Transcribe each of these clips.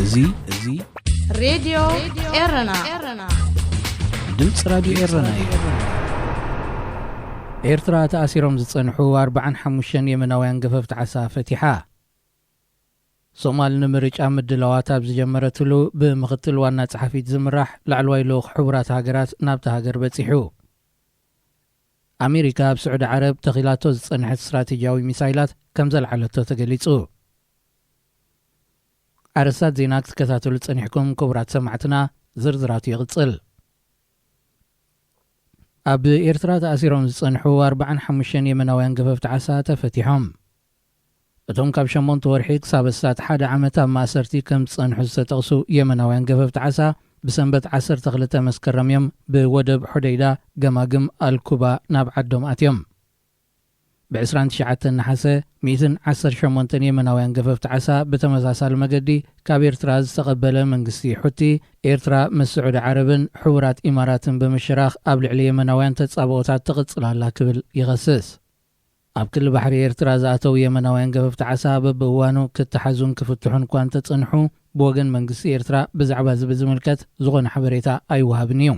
እዚ፣ እዚ ሬድዮ ኤረና። ድምፂ ራዲዮ ኤረና እዩ። ኤርትራ ተኣሲሮም ዝጸንሑ ኣርብዓን ሓሙሽተን የመናውያን ገፈፍቲ ዓሳ ፈቲሓ። ሶማል ንምርጫ ምድላዋት ኣብ ዝጀመረትሉ፣ ብምኽትል ዋና ጸሓፊት ዝምራሕ ላዕለዋይ ልኡኽ ሕቡራት ሃገራት ናብታ ሃገር በጺሑ። ኣሜሪካ ኣብ ስዑዲ ዓረብ ተኺላቶ ዝጸንሐት ስትራቴጂያዊ ሚሳይላት ከም ዘልዓለቶ ተገሊጹ። ኣረስታት ዜና ክትከታተሉ ጸኒሕኩም ክቡራት ሰማዕትና፣ ዝርዝራቱ ይቕጽል። ኣብ ኤርትራ ተኣሲሮም ዝጸንሑ ኣርብዓን ሓሙሽተን የመናውያን ገፈፍቲ ዓሳ ተፈቲሖም። እቶም ካብ ሸሞንተ ወርሒ ክሳብ ኣስታት ሓደ ዓመት ኣብ ማእሰርቲ ከም ዝጸንሑ ዝተጠቕሱ የመናውያን ገፈፍቲ ዓሳ፣ ብሰንበት ዓሰርተ ክልተ መስከረም እዮም ብወደብ ሑደይዳ ገማግም ኣልኩባ ናብ ዓዶም ኣትዮም። ብ ዕስራን ትሽዓተን ነሓሰ፣ ሚእትን ዓሰርተ ሸሞንተን የመናውያን ገፈፍቲ ዓሳ ብተመሳሳሊ መገዲ ካብ ኤርትራ ዝተቐበለ መንግስቲ ሑቲ፣ ኤርትራ ምስ ስዑዲ ዓረብን ሕቡራት ኢማራትን ብምሽራኽ ኣብ ልዕሊ የመናውያን ተጻብኦታት ትቕጽል ኣላ ክብል ይኸስስ። ኣብ ክሊ ባሕሪ ኤርትራ ዝኣተው የመናውያን ገፈፍቲ ዓሳ በብእዋኑ ክተሓዙን ክፍትሑን እኳ እንተጸንሑ፣ ብወገን መንግስቲ ኤርትራ ብዛዕባ እዚ ብዝምልከት ዝኾነ ሓበሬታ ኣይወሃብን እዩ።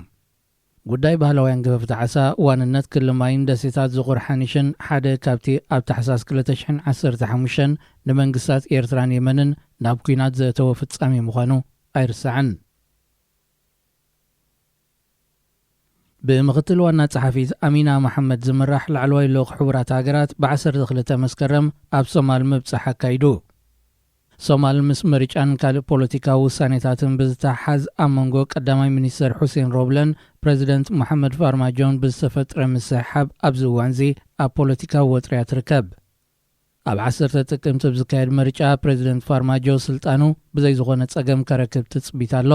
ጉዳይ ባህላውያን ገፈፍቲ ዓሳ፣ ዋንነት ክሊ ማይን ደሴታት ዝቑር ሓኒሽን ሓደ ካብቲ ኣብ ታሕሳስ ክልተ ሽሕን ዓሰርተ ሓሙሽተን ንመንግስታት ኤርትራን የመንን ናብ ኲናት ዘእተወ ፍጻሜ ምዃኑ ኣይርሳዕን። ብምኽትል ዋና ጸሓፊት ኣሚና መሓመድ ዝምራሕ ላዕለዋይ ልኡኽ ሕቡራት ሃገራት ብዓሰርተ ክልተ መስከረም ኣብ ሶማል ምብጻሕ ኣካይዱ። ሶማል ምስ ምርጫን ካልእ ፖለቲካዊ ውሳኔታትን ብዝተሓሓዝ፣ ኣብ መንጎ ቀዳማይ ሚኒስተር ሑሴን ሮብለን ፕረዚደንት መሓመድ ፋርማጆን ብዝተፈጥረ ምስሕሓብ ኣብዚ እዋንዚ ኣብ ፖለቲካዊ ወጥሪ እያ ትርከብ። ኣብ ዓሰርተ ጥቅምቲ ኣብ ዝካየድ ምርጫ፣ ፕረዚደንት ፋርማጆ ስልጣኑ ብዘይ ዝኾነ ጸገም ከረክብ ትጽቢት ኣሎ።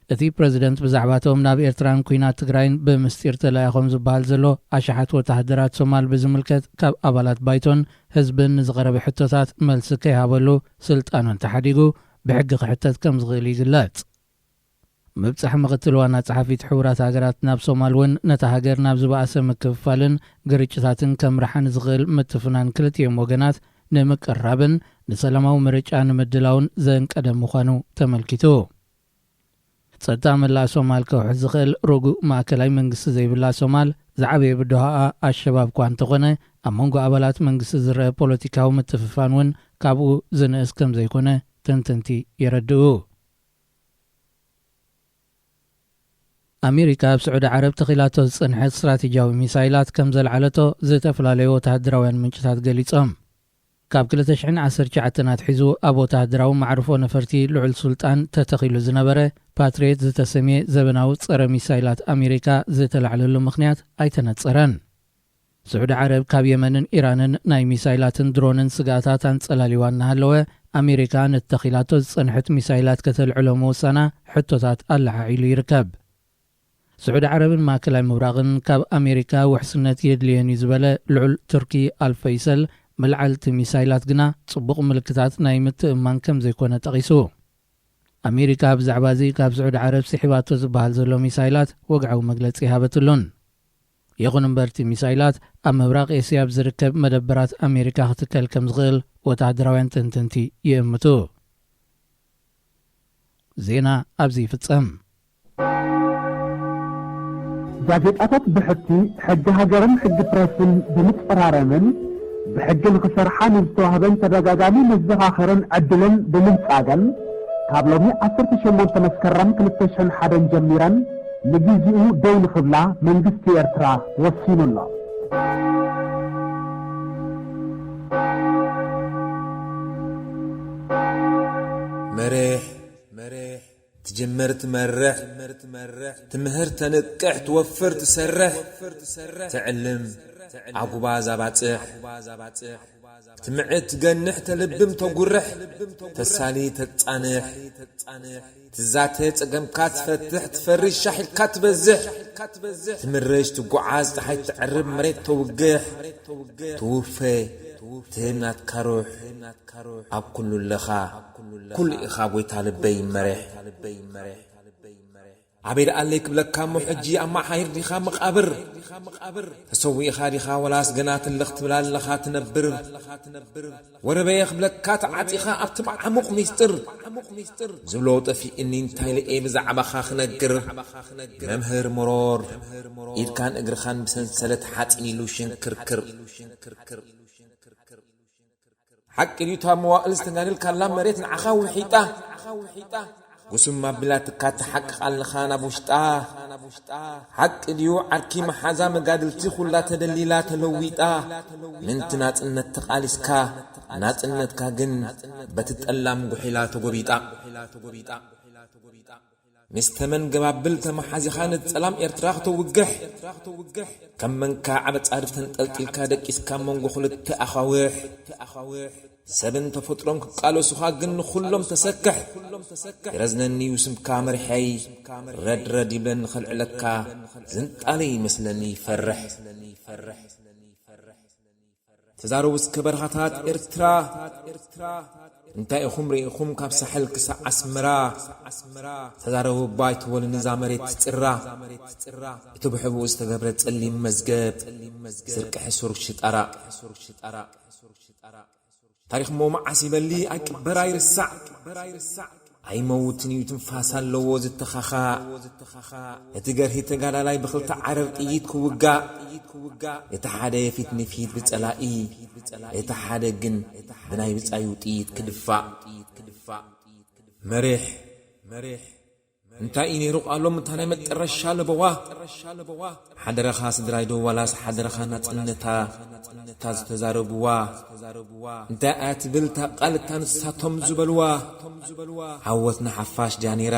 እቲ ፕረዚደንት ብዛዕባቶም ናብ ኤርትራን ኲናት ትግራይን ብምስጢር ተላኢኾም ዝበሃል ዘሎ ኣሽሓት ወተሃደራት ሶማል ብዝምልከት፣ ካብ ኣባላት ባይቶን ህዝብን ንዝቐረበ ሕቶታት መልሲ ከይሃበሉ፣ ስልጣኑ እንተሓዲጉ፣ ብሕጊ ክሕተት ከም ዝኽእል ይግለጽ። ምብጻሕ ምኽትል ዋና ጸሓፊት ሕቡራት ሃገራት ናብ ሶማል እውን፣ ነታ ሃገር ናብ ዝበኣሰ ምክፍፋልን ግርጭታትን ከምርሓ ንዝኽእል ምትፍናን ክልቲኦም ወገናት ንምቅርራብን ንሰላማዊ ምርጫ ንምድላውን ዘንቀደ ምዃኑ ተመልኪቱ። ጸጥታ መላእ ሶማል ከውሕስ ዝኽእል ርጉእ ማእከላይ መንግስቲ ዘይብላ ሶማል፣ ዝዓበየ ብድሆኣ ኣሸባብ እኳ እንተኾነ፣ ኣብ መንጎ ኣባላት መንግስቲ ዝረአ ፖለቲካዊ ምትፍፋን እውን ካብኡ ዝንእስ ከም ዘይኮነ ተንተንቲ የረድኡ። ኣሜሪካ ኣብ ስዑዲ ዓረብ ተኺላቶ ዝጸንሐት ስትራቴጂያዊ ሚሳይላት ከም ዘልዓለቶ ዝተፈላለዩ ወተሃደራውያን ምንጭታት ገሊጾም። ካብ ክልተ ሽሕን ዓሰርተ ትሽዓተን ኣትሒዙ ኣብ ወተሃደራዊ መዕርፎ ነፈርቲ ልዑል ሱልጣን ተተኺሉ ዝነበረ ፓትሪየት ዝተሰምየ ዘበናዊ ጸረ ሚሳይላት ኣሜሪካ ዝተላዕለሉ ምኽንያት ኣይተነጸረን። ስዑዲ ዓረብ ካብ የመንን ኢራንን ናይ ሚሳይላትን ድሮንን ስግኣታት ኣንጸላልዋ እናሃለወ፣ ኣሜሪካ ነቲ ተኺላቶ ዝጸንሐት ሚሳይላት ከተልዕሎ ምውሳና ሕቶታት ኣለዓዒሉ ይርከብ። ስዑዲ ዓረብን ማእከላይ ምብራቕን ካብ ኣሜሪካ ውሕስነት የድልየን እዩ ዝበለ ልዑል ቱርኪ ኣልፈይሰል፣ ምልዓል እቲ ሚሳይላት ግና ጽቡቕ ምልክታት ናይ ምትእምማን ከም ዘይኮነ ጠቒሱ። ኣሜሪካ ብዛዕባ እዚ ካብ ስዑዲ ዓረብ ስሒባቶ ዝበሃል ዘሎ ሚሳይላት ወግዓዊ መግለጺ ሃበትሉን። ይኹን እምበር፣ እቲ ሚሳይላት ኣብ ምብራቕ ኤስያ ኣብ ዝርከብ መደበራት ኣሜሪካ ክትከል ከም ዝኽእል ወተሃደራውያን ተንተንቲ ይእምቱ። ዜና ኣብዚ ይፍጸም። ጋዜጣታት ብሕቲ ሕጊ ሃገርን ሕጊ ፕረስን ብምጽራረምን ብሕጊ ንኽሰርሓ ንዝተዋህበን ተደጋጋሚ መዘኻኸርን ዕድልን ብምንጻገን፣ ካብ ሎሚ ዓሰርተ ሸሞንተ መስከረም ክልተ ሽሕን ሓደን ጀሚረን ንግዜኡ ደው ንኽብላ መንግስቲ ኤርትራ ወሲኑ ኣሎ። መሬሕ መሬሕ ትጅምር ትመርሕ፣ ትምህር ተንቅሕ ትወፍር ትሰርሕ፣ ትዕልም ዓጉባ ዛባጽሕ፣ ትምዕት ትገንሕ ተልብም ተጉርሕ፣ ተሳሊ ተጻንሕ፣ ትዛተ ጸገምካ ትፈትሕ ትፈሪ ሻሕ ኢልካ ትበዝሕ፣ ትምርሽ ትጓዓዝ ጸሓይ ትዕርብ መሬት ተውግሕ፣ ትውፈ ትህብ ናትካ ሩሕ፣ ኣብ ኩሉ ኣለኻ ኩሉ ኢኻ ጎይታ ልበይ መሬሕ። ኣበይ ደኣለይ ክብለካ እሞ ሕጂ ኣብ መዓይር ዲኻ መቓብር? ተሰዊእኻ ዲኻ ወላስ ገና ትልኽ ትብል ኣለኻ ትነብር? ወረበየ ክብለካ ተዓጺኻ ኣብቲ መዓሙቕ ሚስጥር። ዝብሎ ጠፊእኒ እንታይ ልኤ ብዛዕባኻ ክነግር? መምህር መሮር፣ ኢድካን እግርኻን ብሰንሰለት ሓጺን ኢሉ ሽንክርክር። ሓቂ ድዩ እታ መዋእል ዝተጋደልካላ መሬት ንዓኻ ውሒጣ? ጉስም ኣቢላትካ ትሓቅቕ ኣለኻ ናብ ውሽጣ። ሓቂ ድዩ ዓርኪ መሓዛ መጋድልቲ ኩላ ተደሊላ ተለዊጣ? ምንቲ ናጽነት ተቓሊስካ፣ ናጽነትካ ግን በቲ ጠላም ጉሒላ ተጎቢጣ። ምስ ተመን ገባብል ተመሓዚኻ ንጸላም ኤርትራ ክተውግሕ፣ ከም መንካ ዓበ ጻድፍ ተንጠልጢልካ ደቂስካ መንጎ ክልተ ኣኻውሕ። ሰብን ተፈጥሮን ክቃለሱኻ ግን ንኹሎም ተሰክሕ። ይረዝነኒ እዩ ስምካ መሪሐይ፣ ረድ ረድ ይብለኒ ከልዕለካ፣ ዝንጣለ ይመስለኒ ይፈርሕ። ተዛረቡ እስከ በረኻታት ኤርትራ፣ እንታይ ኢኹም ርኢኹም ካብ ሳሕል ክሳዕ ኣስመራ? ተዛረቡ እባ ኣይትበሉኒ እዛ መሬት ትጽራ። እቲ ብሕቡኡ ዝተገብረ ጸሊም መዝገብ፣ ስርቂ ሕሱር ሽጣራ። ታሪኽ እሞ መዓስ ይበሊ ኣይቅበር ኣይርሳዕ። ኣይመውትን እዩ ትንፋስ ኣለዎ ዝተኻኻእ። እቲ ገርሂ ተጋዳላይ ብኽልተ ዓረር ጥይት ክውጋእ፣ እቲ ሓደ ፊት ንፊት ብጸላኢ፣ እቲ ሓደ ግን ብናይ ብጻዩ ጥይት ክድፋእ። መሪሕ፣ መሪሕ፣ እንታይ እዩ ነይሩ ቃሎም እታ ናይ መጠረሻ ለበዋ? ሓደረኻ ስድራይ ዶ ዋላስ ሓደረኻ ናጽነታ? እታ ዝተዛረብዋ እንታይ እያ ትብል እታ ቃል እታ ንሳቶም ዝበልዋ? ዓወት ንሓፋሽ ድያ ነይራ?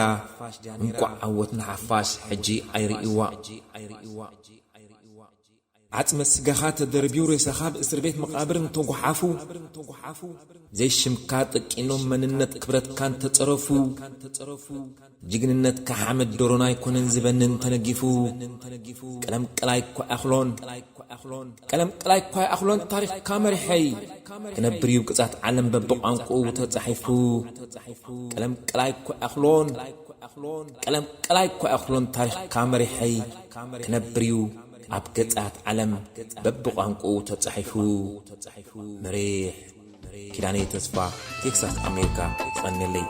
እንቋዕ ዓወት ንሓፋሽ ሕጂ ኣይርእይዋ። ዓጽመ ስጋኻ ተደርብዩ ሬሳኻ ብእስር ቤት መቓብር እንተጓሓፉ፣ ዘይሽምካ ጠቂኖም መንነት ክብረትካ እንተጸረፉ፣ ጅግንነትካ ሓመድ ደሮና ኣይኮነን ዝበንን ተነጊፉ። ቀለም ቀላይ እኳ ኣይኣኽሎን፣ ቀለም ቀላይ እኳ ኣይኣኽሎን ታሪኽካ መሪሐይ። ክነብር እዩ ቅጻት ዓለም በብቋንቋኡ ተጻሒፉ። ቀለም ቀላይ እኳ ኣይኣኽሎን፣ ቀለም ቀላይ እኳ ኣይኣኽሎን ታሪኽካ መሪሐይ። ክነብር እዩ ኣብ ገጻት ዓለም በብቋንቋኡ ተጻሒፉ። መሪሕ ኪዳነይ ተስፋ፣ ቴክሳስ ኣሜሪካ። የቐንየለይ።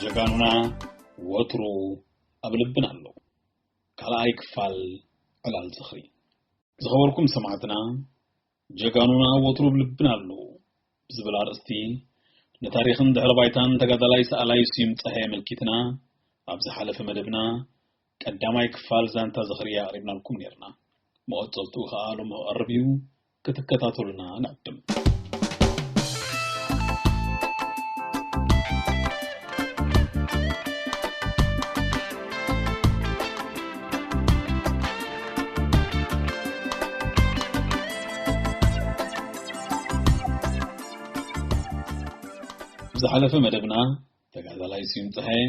ጀጋኑና ወትሩ ኣብ ልብና ኣለዉ። ካልኣይ ክፋል ዕላል ዝኽሪ። ዝኸበርኩም ሰማዕትና፣ ጀጋኑና ወትሩ ኣብ ልብና ኣለዉ ብዝብል ኣርእስቲ ንታሪኽን ድሕረ ባይታን ተጋዳላይ ሰኣላይ ስዩም ጸሃየ ኣመልኪትና ኣብ ዝሓለፈ መደብና ቀዳማይ ክፋል ዛንታ ዝኽሪ ኣቕሪብናልኩም ነይርና። መቐጸልትኡ ከኣ ሎሚ ክቐርብ እዩ። ክትከታተሉና ንዕድም። ዝሓለፈ መደብና ተጋዳላይ ስዩም ጸሃየ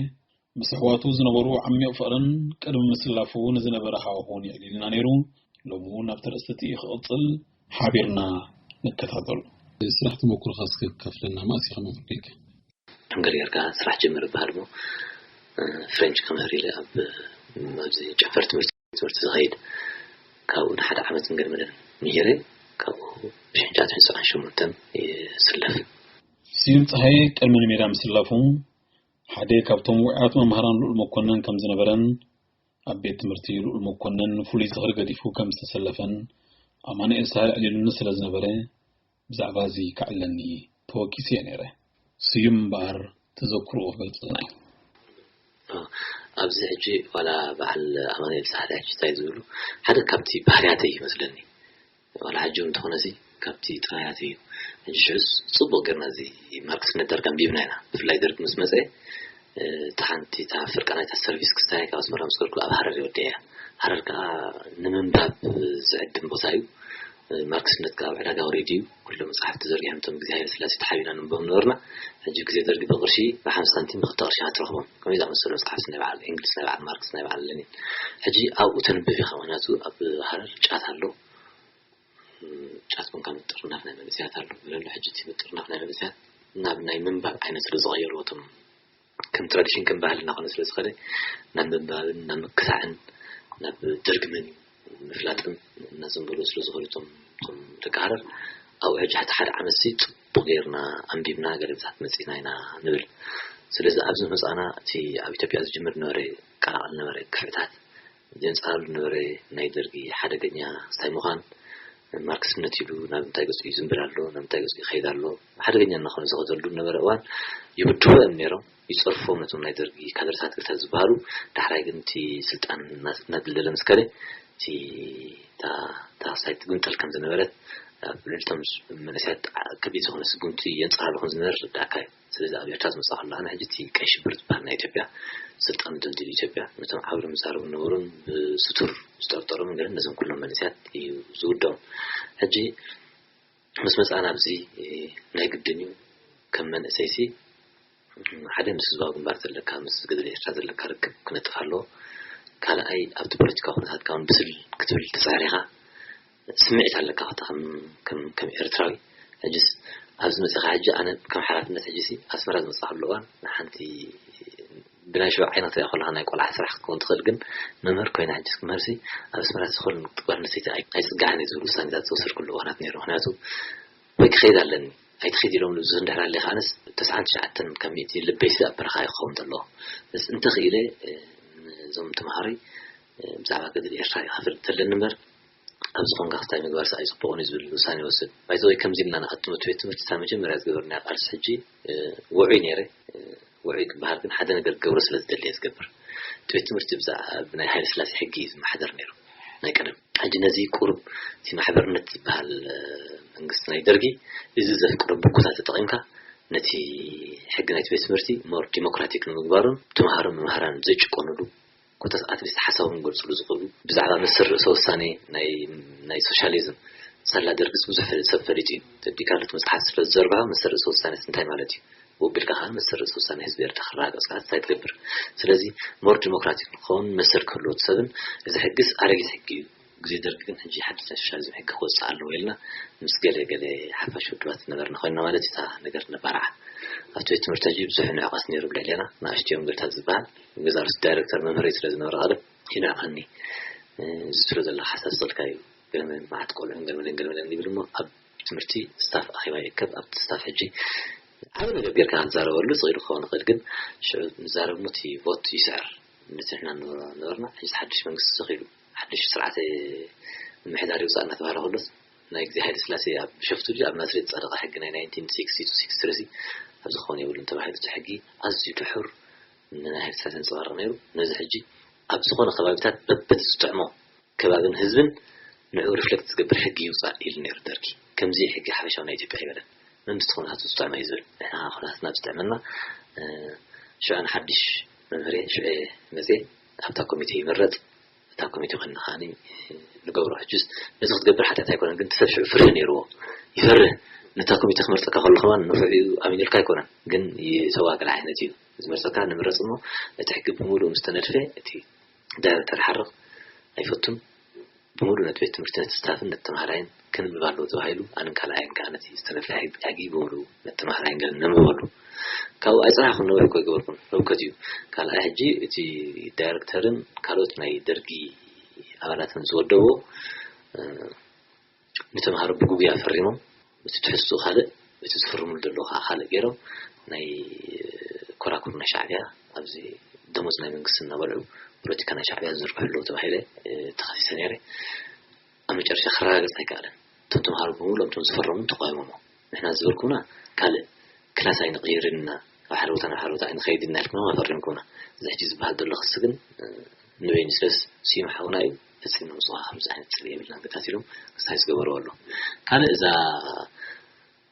ምስ ኣሕዋቱ ዝነበሩ ዓሚቕ ፍቕርን ቅድሚ ምስላፉ ንዝነበረ ሃዋህውን የዕሊልና ነይሩ። ሎሚ እውን ኣብቲ ርእስቲ ክቕጽል ሓቢርና ንከታተሎ። ስራሕ ተመኩሮኻ እስከ ካፍለና፣ መኣስ ኢኻ መምህር ኮይንካ? ከም ገርጌርካ ስራሕ ጀምር ይበሃል እሞ፣ እ፣ ፍሬንች ከምህር ኢለ ኣብ፣ ኣብዚ ጨንፈር ትምህርቲ፣ ትምህርቲ ዝኸይድ ካብኡ ንሓደ ዓመት ገድመደን ምሂረ፣ ካብኡ ብሽሕን ትሽዓተ ሚእትን ሰብዓን ሸሞንተን ይስለፍ። ስዩም ጸሃየ ቅድሚ ንሜዳ ምስላፉ ሓደ ካብቶም ውዕያት መምህራን ልኡል መኮነን ከም ዝነበረን ኣብ ቤት ትምህርቲ ልኡል መኮነን ፍሉይ ዝኽሪ ገዲፉ ከም ዝተሰለፈን ኣማኑኤል ሳህል ኣዕሊሉኒ ስለ ዝነበረ ብዛዕባ እዚ ከዕለኒ ተወኪሰ እየ ነይረ። ስዩም እምበኣር ተዘክሮኡ ክገልጸልና እዩ። እ፣ ኣብዚ ሕጂ ዋላ በዓል ኣማኑኤል ሳህል ሕጂ እንታይ ዝብሉ ሓደ ካብቲ ባህርያተይ ይመስለኒ። ዋላ ሕጂ እውን እንተኾነ እዚ ካብቲ ጥራያት እዩ። ሕጂ ሽዑስ ጽቡቕ ጌርና እዚ ማርክስነት ደርግ ኣንቢብና ኢና። ብፍላይ ደርግ ምስ መጸ፣ እ፣ እታ ሓንቲ እታ ፍርቂ ናይታ ሰርቪስ ክስታይ ካብ ኣስመራ ምስ ከድኩ ኣብ ሃረር እየ ወዲኤያ። ሃረር ከኣ ንምንባብ ዝዕድም ቦታ እዩ። ማርክስነት ካብ ዕዳጋ ወሪዱ እዩ። ኩሎም መጽሓፍቲ ተዘርጊሖም እቶም ግዜ ሃይለ ስላሴ ተሓቢና ንንበቦም ነበርና። ሕጂ ግዜ ደርጊ ብቕርሺ ብሓምሳ ሳንቲም ብክልተ ቅርሺ ኢኻ ትረኽቦም። ከምኡ ዝኣመሰሉ መጽሓፍቲ ናይ በዓል እንግሊዝ፣ ናይ በዓል ማርክስ፣ ናይ በዓል ለኒን። ሕጂ ኣብኡ ተንብብ ኢኻ። ምኽንያቱ ኣብ ሃረር ጫት ኣሎ። ጫት ኮንካ ምጥርናፍ ናይ መንእሰያት ኣሎ። ገለ ኣሎ። ሕጂ እቲ ምጥርናፍ ናይ መንእሰያት ናብ ናይ ምንባብ ዓይነት ስለ ዝቐየርዎ እቶም ከም ትራዲሽን ከም ባህልና ኮነ ስለ ዝኸደ ናብ ምንባብን ናብ ምክሳዕን ናብ ድርግምን ምፍላጥን እናዘንበሉ ስለ ዝኸዱ እቶም እቶም ደቂ ሃረር ኣብኡ ሕጂ ሕቲ ሓደ ዓመት ሲ ጽቡቕ ጌርና ኣንቢብና ገለታት መጺና ኢና ንብል። ስለዚ ኣብዚ መጻና እቲ ኣብ ኢትዮጵያ ዝጅምር ነበረ ቀላቐል ነበረ ክፍዕታት ዘንጻሉ ነበረ ናይ ደርጊ ሓደገኛ ስታይ ምዃን ማርክስነት ኢሉ ናብ እንታይ ገጹ እዩ ዝንብል ኣሎ ናብ እንታይ ገጹ ይኸይድ ኣሎ ሓደገኛ እናኾነ ዝኸደሉ ነበረ እዋን ይብድሆ እዮም ነይሮም። ይጸርፎም ነቶም ናይ ደርጊ ካድረታት ግርታት ዝበሃሉ። ዳሕራይ ግን እቲ ስልጣን እናድልደለ ምስ ከደ እቲ ታሳይ ትግንጠል ከም ዝነበረት ኣብ ልዕልቶም መንእሰያት ከቢድ ዝኾነ ስጉምቲ የንጽራሉ ከም ዝነበረ ርዳእካ እዩ። ስለዚ ኣብ ኤርትራ ዝመጽእ ከሎ ኣነ ሕጂ እቲ ቀይ ሽብር ዝበሃል ናይ ኢትዮጵያ ስልጣን ድልድል ኢትዮጵያ ነቶም ዓብዶም ዝዛረቡ ነበሩን ብስቱር ዝጠርጠሮም ገለን ነዞም ኩሎም መንእሰያት እዩ ዝውደም። ሕጂ ምስ መጻና ኣብዚ ናይ ግድን እዩ ከም መንእሰይሲ ሓደ ምስ ህዝባዊ ግንባር ዘለካ ምስ ገድሊ ኤርትራ ዘለካ ርክብ ክነጥፍ ኣለዎ። ካልኣይ ኣብቲ ፖለቲካዊ ኩነታትካ እውን ብስል ክትብል ትጽዕር ኢኻ። ስምዒት ኣለካ ኣታ ከም ከም ከም ኤርትራዊ። ሕጅስ ኣብዚ መጺኻ ሕጂ ኣነ ከም ሓላፍነት ሕጂ ሲ ኣስመራ ዝመጻኹሉ እዋን ንሓንቲ ብናይ ሽዑ ዓይና ትሪኣ ከለኻ ናይ ቆልዓ ስራሕ ክትከውን ትኽእል ግን መምህር ኮይና ሕጂ ክምህርሲ ኣብ ኣስመራ ዝኽእል ጓል ኣንስተይቲ ኣይፅጋዕን እዩ ዝብል ውሳኔታት ዝወሰድኩሉ እዋናት ነይሩ ምክንያቱ ወይ ክኸይድ ኣለኒ ኣይትኸይድ ኢሎም ንብዙ እንድሕር ኣለካ ኣነስ ተስዓን ትሽዓተን ካብ ሚእቲ ልበይሲ ኣብ በረኻ ይኸውን ዘሎ እንተኽኢለ እዞም ተምሃሮይ ብዛዕባ ገድሊ ኤርትራ ይኸፍል እንተለኒ እምበር ኣብዚ ኮንካ ክስታይ ምግባር ሰኣይ ጽቡቕ እዩ ዝብል ውሳኔ ይወስድ። ባይዘወይ ከምዚ ኢልና ንኣቱ ትምህርቲ ቤት ትምህርቲ እታ መጀመርያ ዝገበርናያ ቃልሲ ሕጂ ውዑይ ነይረ። ውዑይ ክበሃል ግን ሓደ ነገር ክገብሮ ስለ ዝደሊ እየ ዝገብር። እቲ ቤት ትምህርቲ ብዛዕባ ብናይ ሃይለ ስላሴ ሕጊ እዩ ዝመሓደር ነይሩ ናይ ቀደም። ሕጂ ነዚ ቁሩብ እቲ ማሕበርነት ዝበሃል መንግስቲ ናይ ደርጊ እዚ ዘፍቅዶ ብኩታ ተጠቒምካ ነቲ ሕጊ ናይቲ ቤት ትምህርቲ ሞር ዲሞክራቲክ ንምግባሩን ተምሃሮን መምህራን ዘይጭቆኑሉ ኮታስ ኣትሊስት ሓሳቦም ክገልፅሉ ዝኽእሉ ብዛዕባ መሰል ርእሰ ውሳኔ ናይ ናይ ሶሻሊዝም ሳላ ደርግስ ብዙሕ ሰብ ፈሊጡ እዩ። ቴዲ ካልኦት መፅሓፍቲ ስለ ዝዘርግሖ መሰል ርእሰ ውሳኔስ እንታይ ማለት እዩ? ወቢልካ ከዓ መሰል ርእሰ ውሳኔ ህዝቢ ኤርትራ ክረጋገፅ ከዓ እንታይ ትገብር? ስለዚ ሞር ዲሞክራቲክ ንክኸውን መሰል ክህልዎ እቲ ሰብን እዚ ሕግስ ኣረጊት ሕጊ እዩ። ግዜ ደርጊ ግን ሕጂ ሓድሽ ናይ ሶሻሊዝም ሕጊ ክወፅእ ኣለዎ ኢልና ምስ ገለ ገለ ሓፋሽ ውድባት ዝነበርና ኮይንና ማለት እዩ እታ ነገር ነባርዓ። ኣብቲ ቤት ትምህርቲ ሕጂ ብዙሕ ንዕቐት ነይሩ ብልዕሌና ንኣሽትዮም ገልታት ዝበሃል ገዛ ርእሲ ዳይረክተር መምህረይ ስለ ዝነበረ ቀደም ይንዕቐኒ እዚ ትብሎ ዘለኻ ሓሳብ ስቕልካ እዩ ገለመለን መዓት ቆልዑን ገለመለን ገለመለን ይብል እሞ ኣብ ትምህርቲ ስታፍ ኣኼባ ይእከብ ኣብቲ ስታፍ ሕጂ ዓብ ነገር ጌርካ ክትዛረበሉ ዝኽእል ክኸውን ይኽእል ግን ሽዑ ንዛረብ ሞ እቲ ቮት ይስዕር ነቲ ንሕና ነበርና ሕጂ ሓድሽ መንግስቲ ተኺሉ ሓድሽ ስርዓተ ምምሕዳር ይውፃእ እናተባህለ ከሎስ ናይ ግዜ ሃይለ ስላሴ ኣብ ቢሸፍቱ ድዩ ኣብ ናዝሬት ዝፀደቐ ሕጊ ናይ ናይንቲን ሲክስቲ ቱ ሲክስቲ ትሪ ኣብዚ ክኸውን የብሉን ተባሂሉ እቲ ሕጊ ኣዝዩ ድሑር ንናይ ሃይለ ስላሴ ዘንፀባርቕ ነይሩ። ነዚ ሕጂ ኣብ ዝኾነ ከባቢታት በበቲ ዝጥዕሞ ከባብን ህዝብን ንዕኡ ሪፍሌክት ዝገብር ሕጊ ይውፃእ ኢሉ ነይሩ ደርጊ። ከምዚ ሕጊ ሓፈሻዊ ናይ ኢትዮጵያ ኣይበለን። መንግስቲ ኩነታቱ ዝጥዕሞ እዩ ዝብል። ንሕና ኩነታትና ዝጥዕመና ሽዑ ሓድሽ መምህር እየ ሽዑ መፅየ ኣብታ ኮሚቴ ይምረፅ እታ ኮሚቴ ኮይና ከዓኒ ንገብሮ ሕጅስ ነዚ ክትገብር ሓጢኣት ኣይኮነን ግን ሰብ ሽዑ ፍርህ ነይርዎ ይፈርህ ነታ ኮሚቴ ክመርፀካ ከሎ ከማን ንፍዑ ኣሚኑልካ ኣይኮነን ግን ይተዋግል ዓይነት እዩ ዝመርፀካ ንምረፅ እሞ እቲ ሕጊ ብምሉእ ምስ ተነድፈ እቲ ዳይረክተር ሓርቕ ኣይፈቱን ብምሉእ ነቲ ቤት ትምህርቲ ነቲ ስታፍን ነቲ ተምሃራይን ክንብብ ኣለዎ ተባሂሉ ኣንን ካልኣይን ከዓ ነቲ ዝተነድፈ ሕጊ ብምሉእ ነቲ ተምሃራይን ገለ ነንብበሉ ካብኡ ኣይፅናሕኩን ነዊሕ እኮ ኣይገበርኩን ህውከት እዩ ካልኣይ ሕጂ እቲ ዳይረክተርን ካልኦት ናይ ደርጊ ኣባላትን ዝወደብዎ ንተምሃሮ ብጉጉይ ኣፈሪሞም እቲ ትሕዝትኡ ካልእ እቲ ዝፍርምሉ ዘለዉ ከዓ ካልእ ገይሮም ናይ ኮራኩር ናይ ሻዕብያ ኣብዚ ደሞዝ ናይ መንግስቲ እናበልዑ ፖለቲካ ናይ ሻዕብያ ዝዝርግሑ ኣለዉ ተባሂለ ተኸሲሰ ነይረ ኣብ መጨረሻ ክረጋገፅ ኣይከኣለን እቶም ተምሃሮ ብምሉኦም እቶም ዝፈረሙ ተቃዊሞሞ ንሕና ዝበልኩና ካልእ ክላስ ኣይንቕይርን ኢና ካብ ሓደ ቦታ ናብ ሓደ ቦታ ኣይንኸይድ ኢና ኢልኩም ኣፈሪምኩምና እዚ ሕጂ ዝበሃል ዘሎ ክሲ ግን ንበይኑ ስለስ ስዩም ሓውና እዩ ፈፂምና ምፅዋ ከምዚ ዓይነት ፅልኢ የብልና ገታት ኢሎም ክስታይ ዝገበርዎ ኣሎ ካልእ እዛ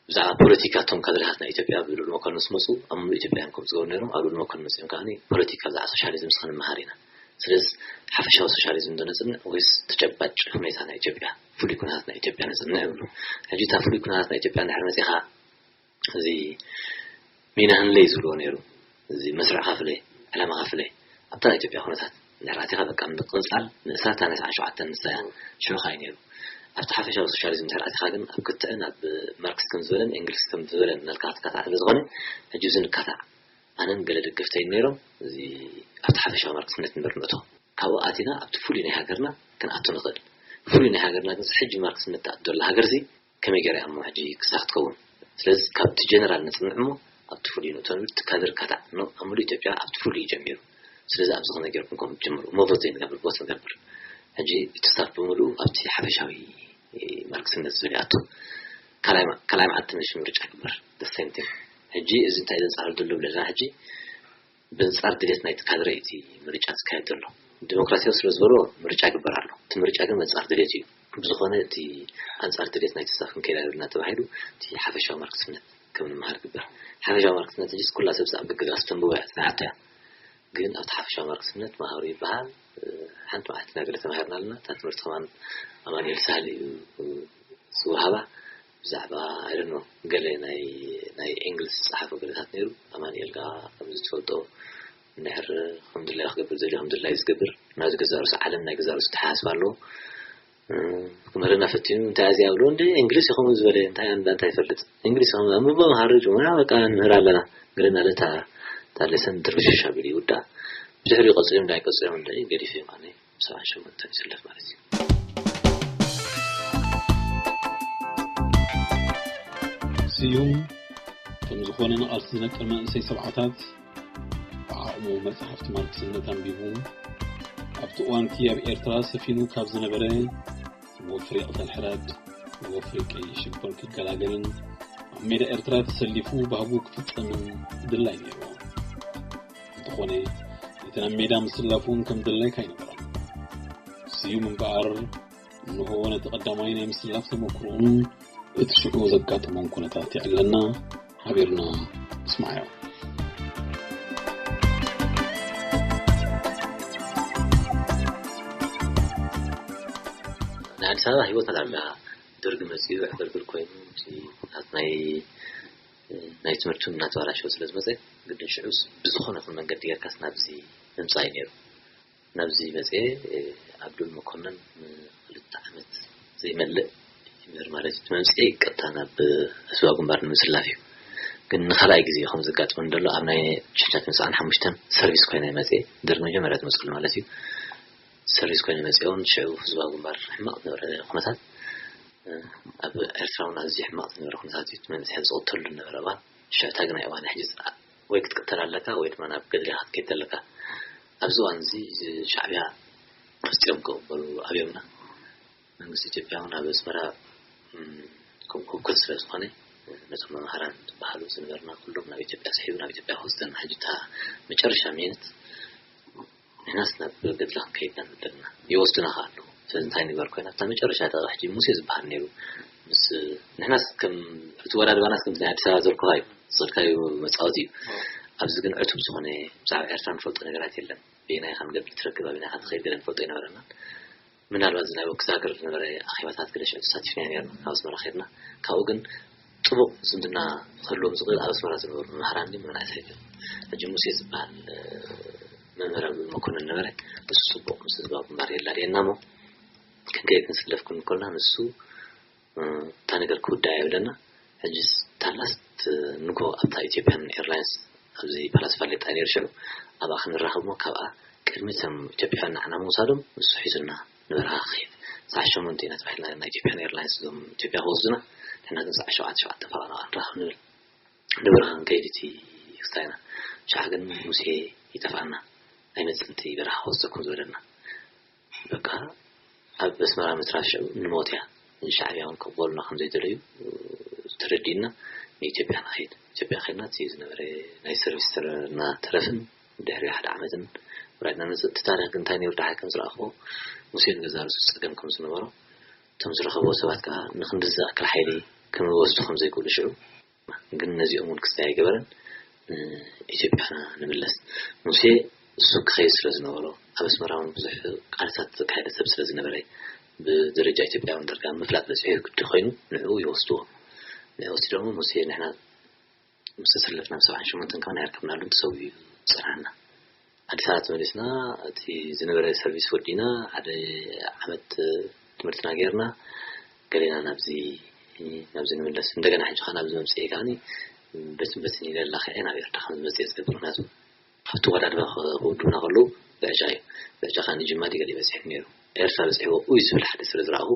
ብዛዕባ ፖለቲካ እቶም ካድረታት ናይ ኢትዮጵያ ብልዑል መኮንን ምስ መፁ ኣብ ሙሉእ ኢትዮጵያ እዮም ከም ዝገበሩ ነይሮም ኣብ ልዑል መኮንን መፅኦም ከዓ ፖለቲካ ብዛዕባ ሶሻሊዝም ስኸ ንመሃር ኢና ስለዚ ሓፈሻዊ ሶሻሊዝም ዶ ነጽንዕ ወይስ ተጨባጭ ሁኔታ ናይ ኢትዮጵያ፣ ፍሉይ ኩነታት ናይ ኢትዮጵያ ነጽንዕ ይብሉ። ሕጂ እታ ፍሉይ ኩነታት ናይ ኢትዮጵያ እንድሕር መጺኻ፣ እዚ ሚናህንለይ ዝብልዎ ነይሩ። እዚ መስርዕ ካፍለይ፣ ዕላማ ካፍለይ ኣብታ ናይ ኢትዮጵያ ኩነታት እንድሕር ኣቲኻ፣ በቃ ምቅጽጻል ንእስራን ሰዓን ሸውዓተን ንሳ እያ። ሽዑ ከኣ እዩ ነይሩ። ኣብቲ ሓፈሻዊ ሶሻሊዝም እንድሕር ኣቲኻ ግን ኣብ ክትዕን ኣብ ማርክስ ከም ዝበለን ኤንግልስ ከም ዝበለን እናልካ ክትካታዕ ስለ ዝኾነ፣ ሕጂ እዚ ንካታዕ ኣነን ገለ ደገፍተይን ነይሮም። እዚ ኣብቲ ሓፈሻዊ ማርክስነት ንበር ንእቶ፣ ካብኡ ኣቲና ኣብቲ ፍሉይ ናይ ሃገርና ክንኣቱ ንኽእል። ፍሉይ ናይ ሃገርና ግን ሕጂ ማርክስነት ትኣቱ ዘላ ሃገር እዚ ከመይ ገይራ እሞ ሕጂ ክሳ ክትከውን? ስለዚ ካብቲ ጀነራል ነጽንዕ እሞ ኣብቲ ፍሉይ ንእቶ ንብል። እቲ ካድር ካታዕ ኖ ኣብ ሙሉእ ኢትዮጵያ ኣብቲ ፍሉይ እዩ ጀሚሩ። ስለዚ ኣብዚ ከመይ ገይርኩም ከምኡ ትጅምሩ? እሞ ቮት ዘይንገብር፣ ቮት ንገብር። ሕጂ እቲ ስታፍ ብምሉኡ ኣብቲ ሓፈሻዊ ማርክስነት ዝብል ይኣቱ። ካልኣይ ማ-፣ ካልኣይ መዓልቲ ምሽ ምርጫ ግበር። The same thing። ሕጂ እዚ እንታይ ዘንጻር ዘሎ ብለና፣ ሕጂ ብንጻር ድሌት ናይቲ ካድረ እዩ እቲ ምርጫ ዝካየድ ዘሎ። ዲሞክራሲያዊ ስለ ዝበሎ ምርጫ ግበር ኣሎ። እቲ ምርጫ ግን በንጻር ድሌት እዩ። ብዝኾነ እቲ ኣንጻር ድሌት ናይቲ ስታፍ ክንከይድ ኣይብልና ተባሂሉ እቲ ሓፈሻዊ ማርክስነት ከም ንምሃር ግበር። ሓፈሻዊ ማርክስነት ሕጂ ኩላ ሰብ ኣብ ገገዛ ስተንብቦ እያ፣ ጽንዓት እያ። ግን ኣብቲ ሓፈሻዊ ማርክስነት መሃሩ ይበሃል። ሓንቲ መዓልቲ ኢና ገለ ተማሂርና ኣለና። እታ ትምህርቲ ከማን ኣማኑኤል ሳህል እዩ ዝወሃባ። ብዛዕባ፣ I don't know፣ ገለ ናይ፣ ናይ ኤንግልስ ዝጸሓፎ ገለታት ነይሩ። ኣማኑኤል ከኣ ከምዚ ትፈልጦ እንድሕር ከም ድላዩ ክገብር ዝደልዮ ከም ድላዩ ዝገብር፣ ናዚ ገዛ ርእሱ ዓለም ናይ ገዛ ርእሱ ተሓሳስባ ኣለዎ። እ፣ ክምህረና ፈቲኑ፣ እንታይ እዚኣ ብሎ፣ እንደ እንግሊዝ ይኸውን ዝበለ፣ እንታይ ኣንዳ እንታይ ይፈልጥ? እንግሊዝ ይኸውን፣ ኣንብቦ መሃሪ ጅሙና በቃ ንምህር ኣለና። ገለ እናለ እታ፣ እታ ሌሰን ድርብሽሽ ኣቢሉ ይውዳእ። ብድሕሪኡ ቀጺሎም እንታይ ቀጺሎም እንደ ገዲፍ እዩ ማለት እዩ። ሰብዓን ሸሞንተን ይስለፍ ማለት እዩ። ስዩም ከም ዝኾነ ንቓልሲ ዝነጥር መንእሰይ ሰብዓታት ብዓቕሙ መጽሓፍቲ ማርክስነት ኣንቢቡ፣ ኣብቲ እዋንቲ ኣብ ኤርትራ ሰፊኑ ካብ ዝነበረ ወፍሪ ቅተል ሕረድ፣ ወፍሪ ቀይሕ ሽብር ክገላገልን ኣብ ሜዳ ኤርትራ ተሰሊፉ ባህጉ ክፍጸምን ድላይ ነይሩ። እንተኾነ፣ እቲ ናብ ሜዳ ምስላፍ እውን ከም ድላይካ ኣይነበረን። ስዩም እምበኣር፣ እንሆ ነቲ ቀዳማይ ናይ ምስላፍ ተመክሮኡን እቲ ሽዑ ዘጋጠሞን ኩነታት የዕለልና። ሓቢርና ንስማዓዮ። ናይ ኣዲስ ኣበባ ህይወት ኣላምያ ደርጊ መጺኡ ዕግርግር ኮይኑ፣ እቲ ናይ፣ ናይ ትምህርቲ እውን እናተበላሸወ ስለ ዝመጸ፣ ግድን ሽዑስ ብዝኾነ ይኹን መንገዲ ጌርካስ ናብዚ ምምጻእ እዩ ነይሩ። ናብዚ መጽየ፣ ኣብዱል መኮነን ንኽልተ ዓመት ዘይመልእ ይምህር ማለት እዩ። እቲ መምጽኤ ቀጥታ ናብ ህዝባዊ ግንባር ንምስላፍ እዩ። ግን ንኻልኣይ ግዜ ከም ዘጋጥመኒ ዘሎ ኣብ ናይ ሽሕን ትሽዓን ሓሙሽተን ሰርቪስ ኮይነ መጽየ፣ ደርግ መጀመርያ ዝመጽሉ ማለት እዩ። ሰርቪስ ኮይነ መጽየ እውን ሽዑ ህዝባዊ ግንባር ሕማቕ ዝነበረ ኩነታት፣ ኣብ ኤርትራ እውን ኣዝዩ ሕማቕ ዝነበረ ኩነታት እዩ። እቲ መንእሰያት ዝቕተሉ ዝነበረ እዋን፣ ሽዑ እታ ግናይ እዋን ሕጂ ወይ ክትቅተል ኣለካ ወይ ድማ ናብ ገድሊ ኢኻ ክትከይድ ዘለካ። ኣብዚ እዋን እዚ ሻዕብያ ክስጥዮም ክቕበሉ ኣብዮምና። መንግስቲ ኢትዮጵያ እውን ኣብ ኣስመራ፣ እም፣ ከም ህውከት ስለ ዝኾነ፣ ነቶም መምሃራን ዝበሃሉ ዝነበርና ኩሎም ናብ ኢትዮጵያ ስሒቡ ናብ ኢትዮጵያ ክወስደና። ሕጂ እታ መጨረሻ ሚኒት ንሕናስ ናብ ገድሊ ክንከይድ ኢና ንብል ኣለና። ይወስዱና ከኣ ኣለዉ። ስለዚ እንታይ ንግበር ኮይና ኣብታ መጨረሻ ደቂቕ ሕጂ ሙሴ ዝበሃል ነይሩ። ምስ ንሕናስ ከም እቲ ወራድባናስ ከምቲ ናይ ኣዲስ ኣበባ ዘልኩኻ እዩ። ዝኸድካዮ መጻወቲ እዩ። ኣብዚ ግን ዕቱብ ዝኾነ ብዛዕባ ኤርትራ ንፈልጦ ነገራት የለን። በየናይ ኢኻ ንገድሊ ትረክብ፣ ኣበይናይ ኢኻ ትኸይድ ገለ ንፈልጦ ኣይነበረናን። ምናልባት እዚ ናይ ወኪል ሃገር ዝነበረ ኣኼባታት ገለ ሽዑ ተሳቲፍና ነይርና፣ ካብ ኣስመራ ኸይድና። ካብኡ ግን ጥቡቕ ዝምድና ክህልዎም ዝኽእል ኣብ ኣስመራ ዝነበሩ መምህራን ድዩ መናእሰይ ድዮም? ሕጂ ሙሴ ዝበሃል፣ እ፣ መምህር ኣብ መኮነን ነበረ። ንሱ ጽቡቕ ምስ ህዝባዊ ግንባር የላልየና እሞ፣ ክንከይድ ክንስለፍ ክንብል ከሎና ንሱ፣ እ፣ እታ ነገር ክውዳእ የብለና። ሕጂስ እታ ላስት ንጎ ኣብታ ኢትዮጵያን ኤርላይንስ ኣብዚ ፓላስ ፋሌጣ ነይሩ ሽዑ፣ ኣብኣ ክንራኸብ እሞ ካብኣ ቅድሚ እቶም ኢትዮጵያውያን ንዓና ምውሳዶም ንሱ ሒዙና ንበረኻ ክኸይድ። ሰዓት ሸሞንተ ኢና ተባሂልና፣ ናይ ኢትዮጵያን ኤርላይንስ እዞም ኢትዮጵያ ክወስዱና፣ ንሕና ግን ሰዓት ሸውዓተ፣ ሸውዓተ ፋቓና ክንራኸብ ንብል። ንበረኻ ክንከይድ እቲ ክስታይና። ሸዓ ግን ሙሴ ይጠፍኣና። ኣይመጽእን እቲ በረኻ ክወስደኩም ዝበለና። በቃ ኣብ ኣስመራ ምትራፍ ሽዑ ንሞት እያ። ንሻዕብያ እውን ክቕበሉና ከም ዘይደለዩ ተረዲእና ንኢትዮጵያ ንኸይድ። ኢትዮጵያ ከይድና እቲ ዝነበረ ናይ ሰርቪስ ተረ-፣ እና ተረፍን ድሕሪ ሓደ ዓመትን ውራይና ንመጽእ። እቲ ታሪኽ ግን እንታይ ነይሩ ደሓር ከም ዝረኣኽዎ፣ ሙሴ ንገዛ ርእሱ ጸገም ከም ዝነበሮ፣ እቶም ዝረኸብዎ ሰባት ከኣ ንኽንድዚ ዝኣክል ሓይሊ ክምወስዱ ከም ዘይክእሉ ሽዑ ግን ነዚኦም እውን ክስታይ ኣይገበረን። ንኢትዮጵያና ንምለስ። ሙሴ እሱ ክኸይድ ስለ ዝነበሮ፣ ኣብ ኣስመራ እውን ብዙሕ ቃልሳት ዘካየደ ሰብ ስለ ዝነበረ፣ ብደረጃ ኢትዮጵያ እውን ዳርጋ ምፍላጥ በፂሑ ግዲ ኮይኑ ንዕኡ ይወስድዎ። ንዕኡ ወሲዶሞ፣ ሙሴ፣ ንሕና ምስ ተሰለፍና፣ ብ ሰብዓን ሸሞንተን ከማን ኣይረከብናሉን፣ ተሰዊኡ ጸንሓና። ኣዲስ ኣበባ ተመሊስና፣ እቲ ዝነበረ ሰርቪስ ወዲና፣ ሓደ ዓመት ትምህርትና ጌርና፣ ገሌና ናብዚ፣ ናብዚ ንምለስ። እንደገና ሕጂ ከኣ ናብዚ መምጽኤ ከኣኒ በትን በትን ኢለ ኣላኺዐ ናብ ኤርትራ ከም ዝመጽእ ዝገብር። ምኽንያቱ ኣብቲ ወዳድባ ክውድቡና ከለዉ ብዕጫ እዩ። ብዕጫ ከኣ ንጅማ ድዩ ገለ በጺሑ ነይሩ። ኤርትራ በጺሕዎ እዩ ዝብል ሓደ ስለ ዝረኣኹ፣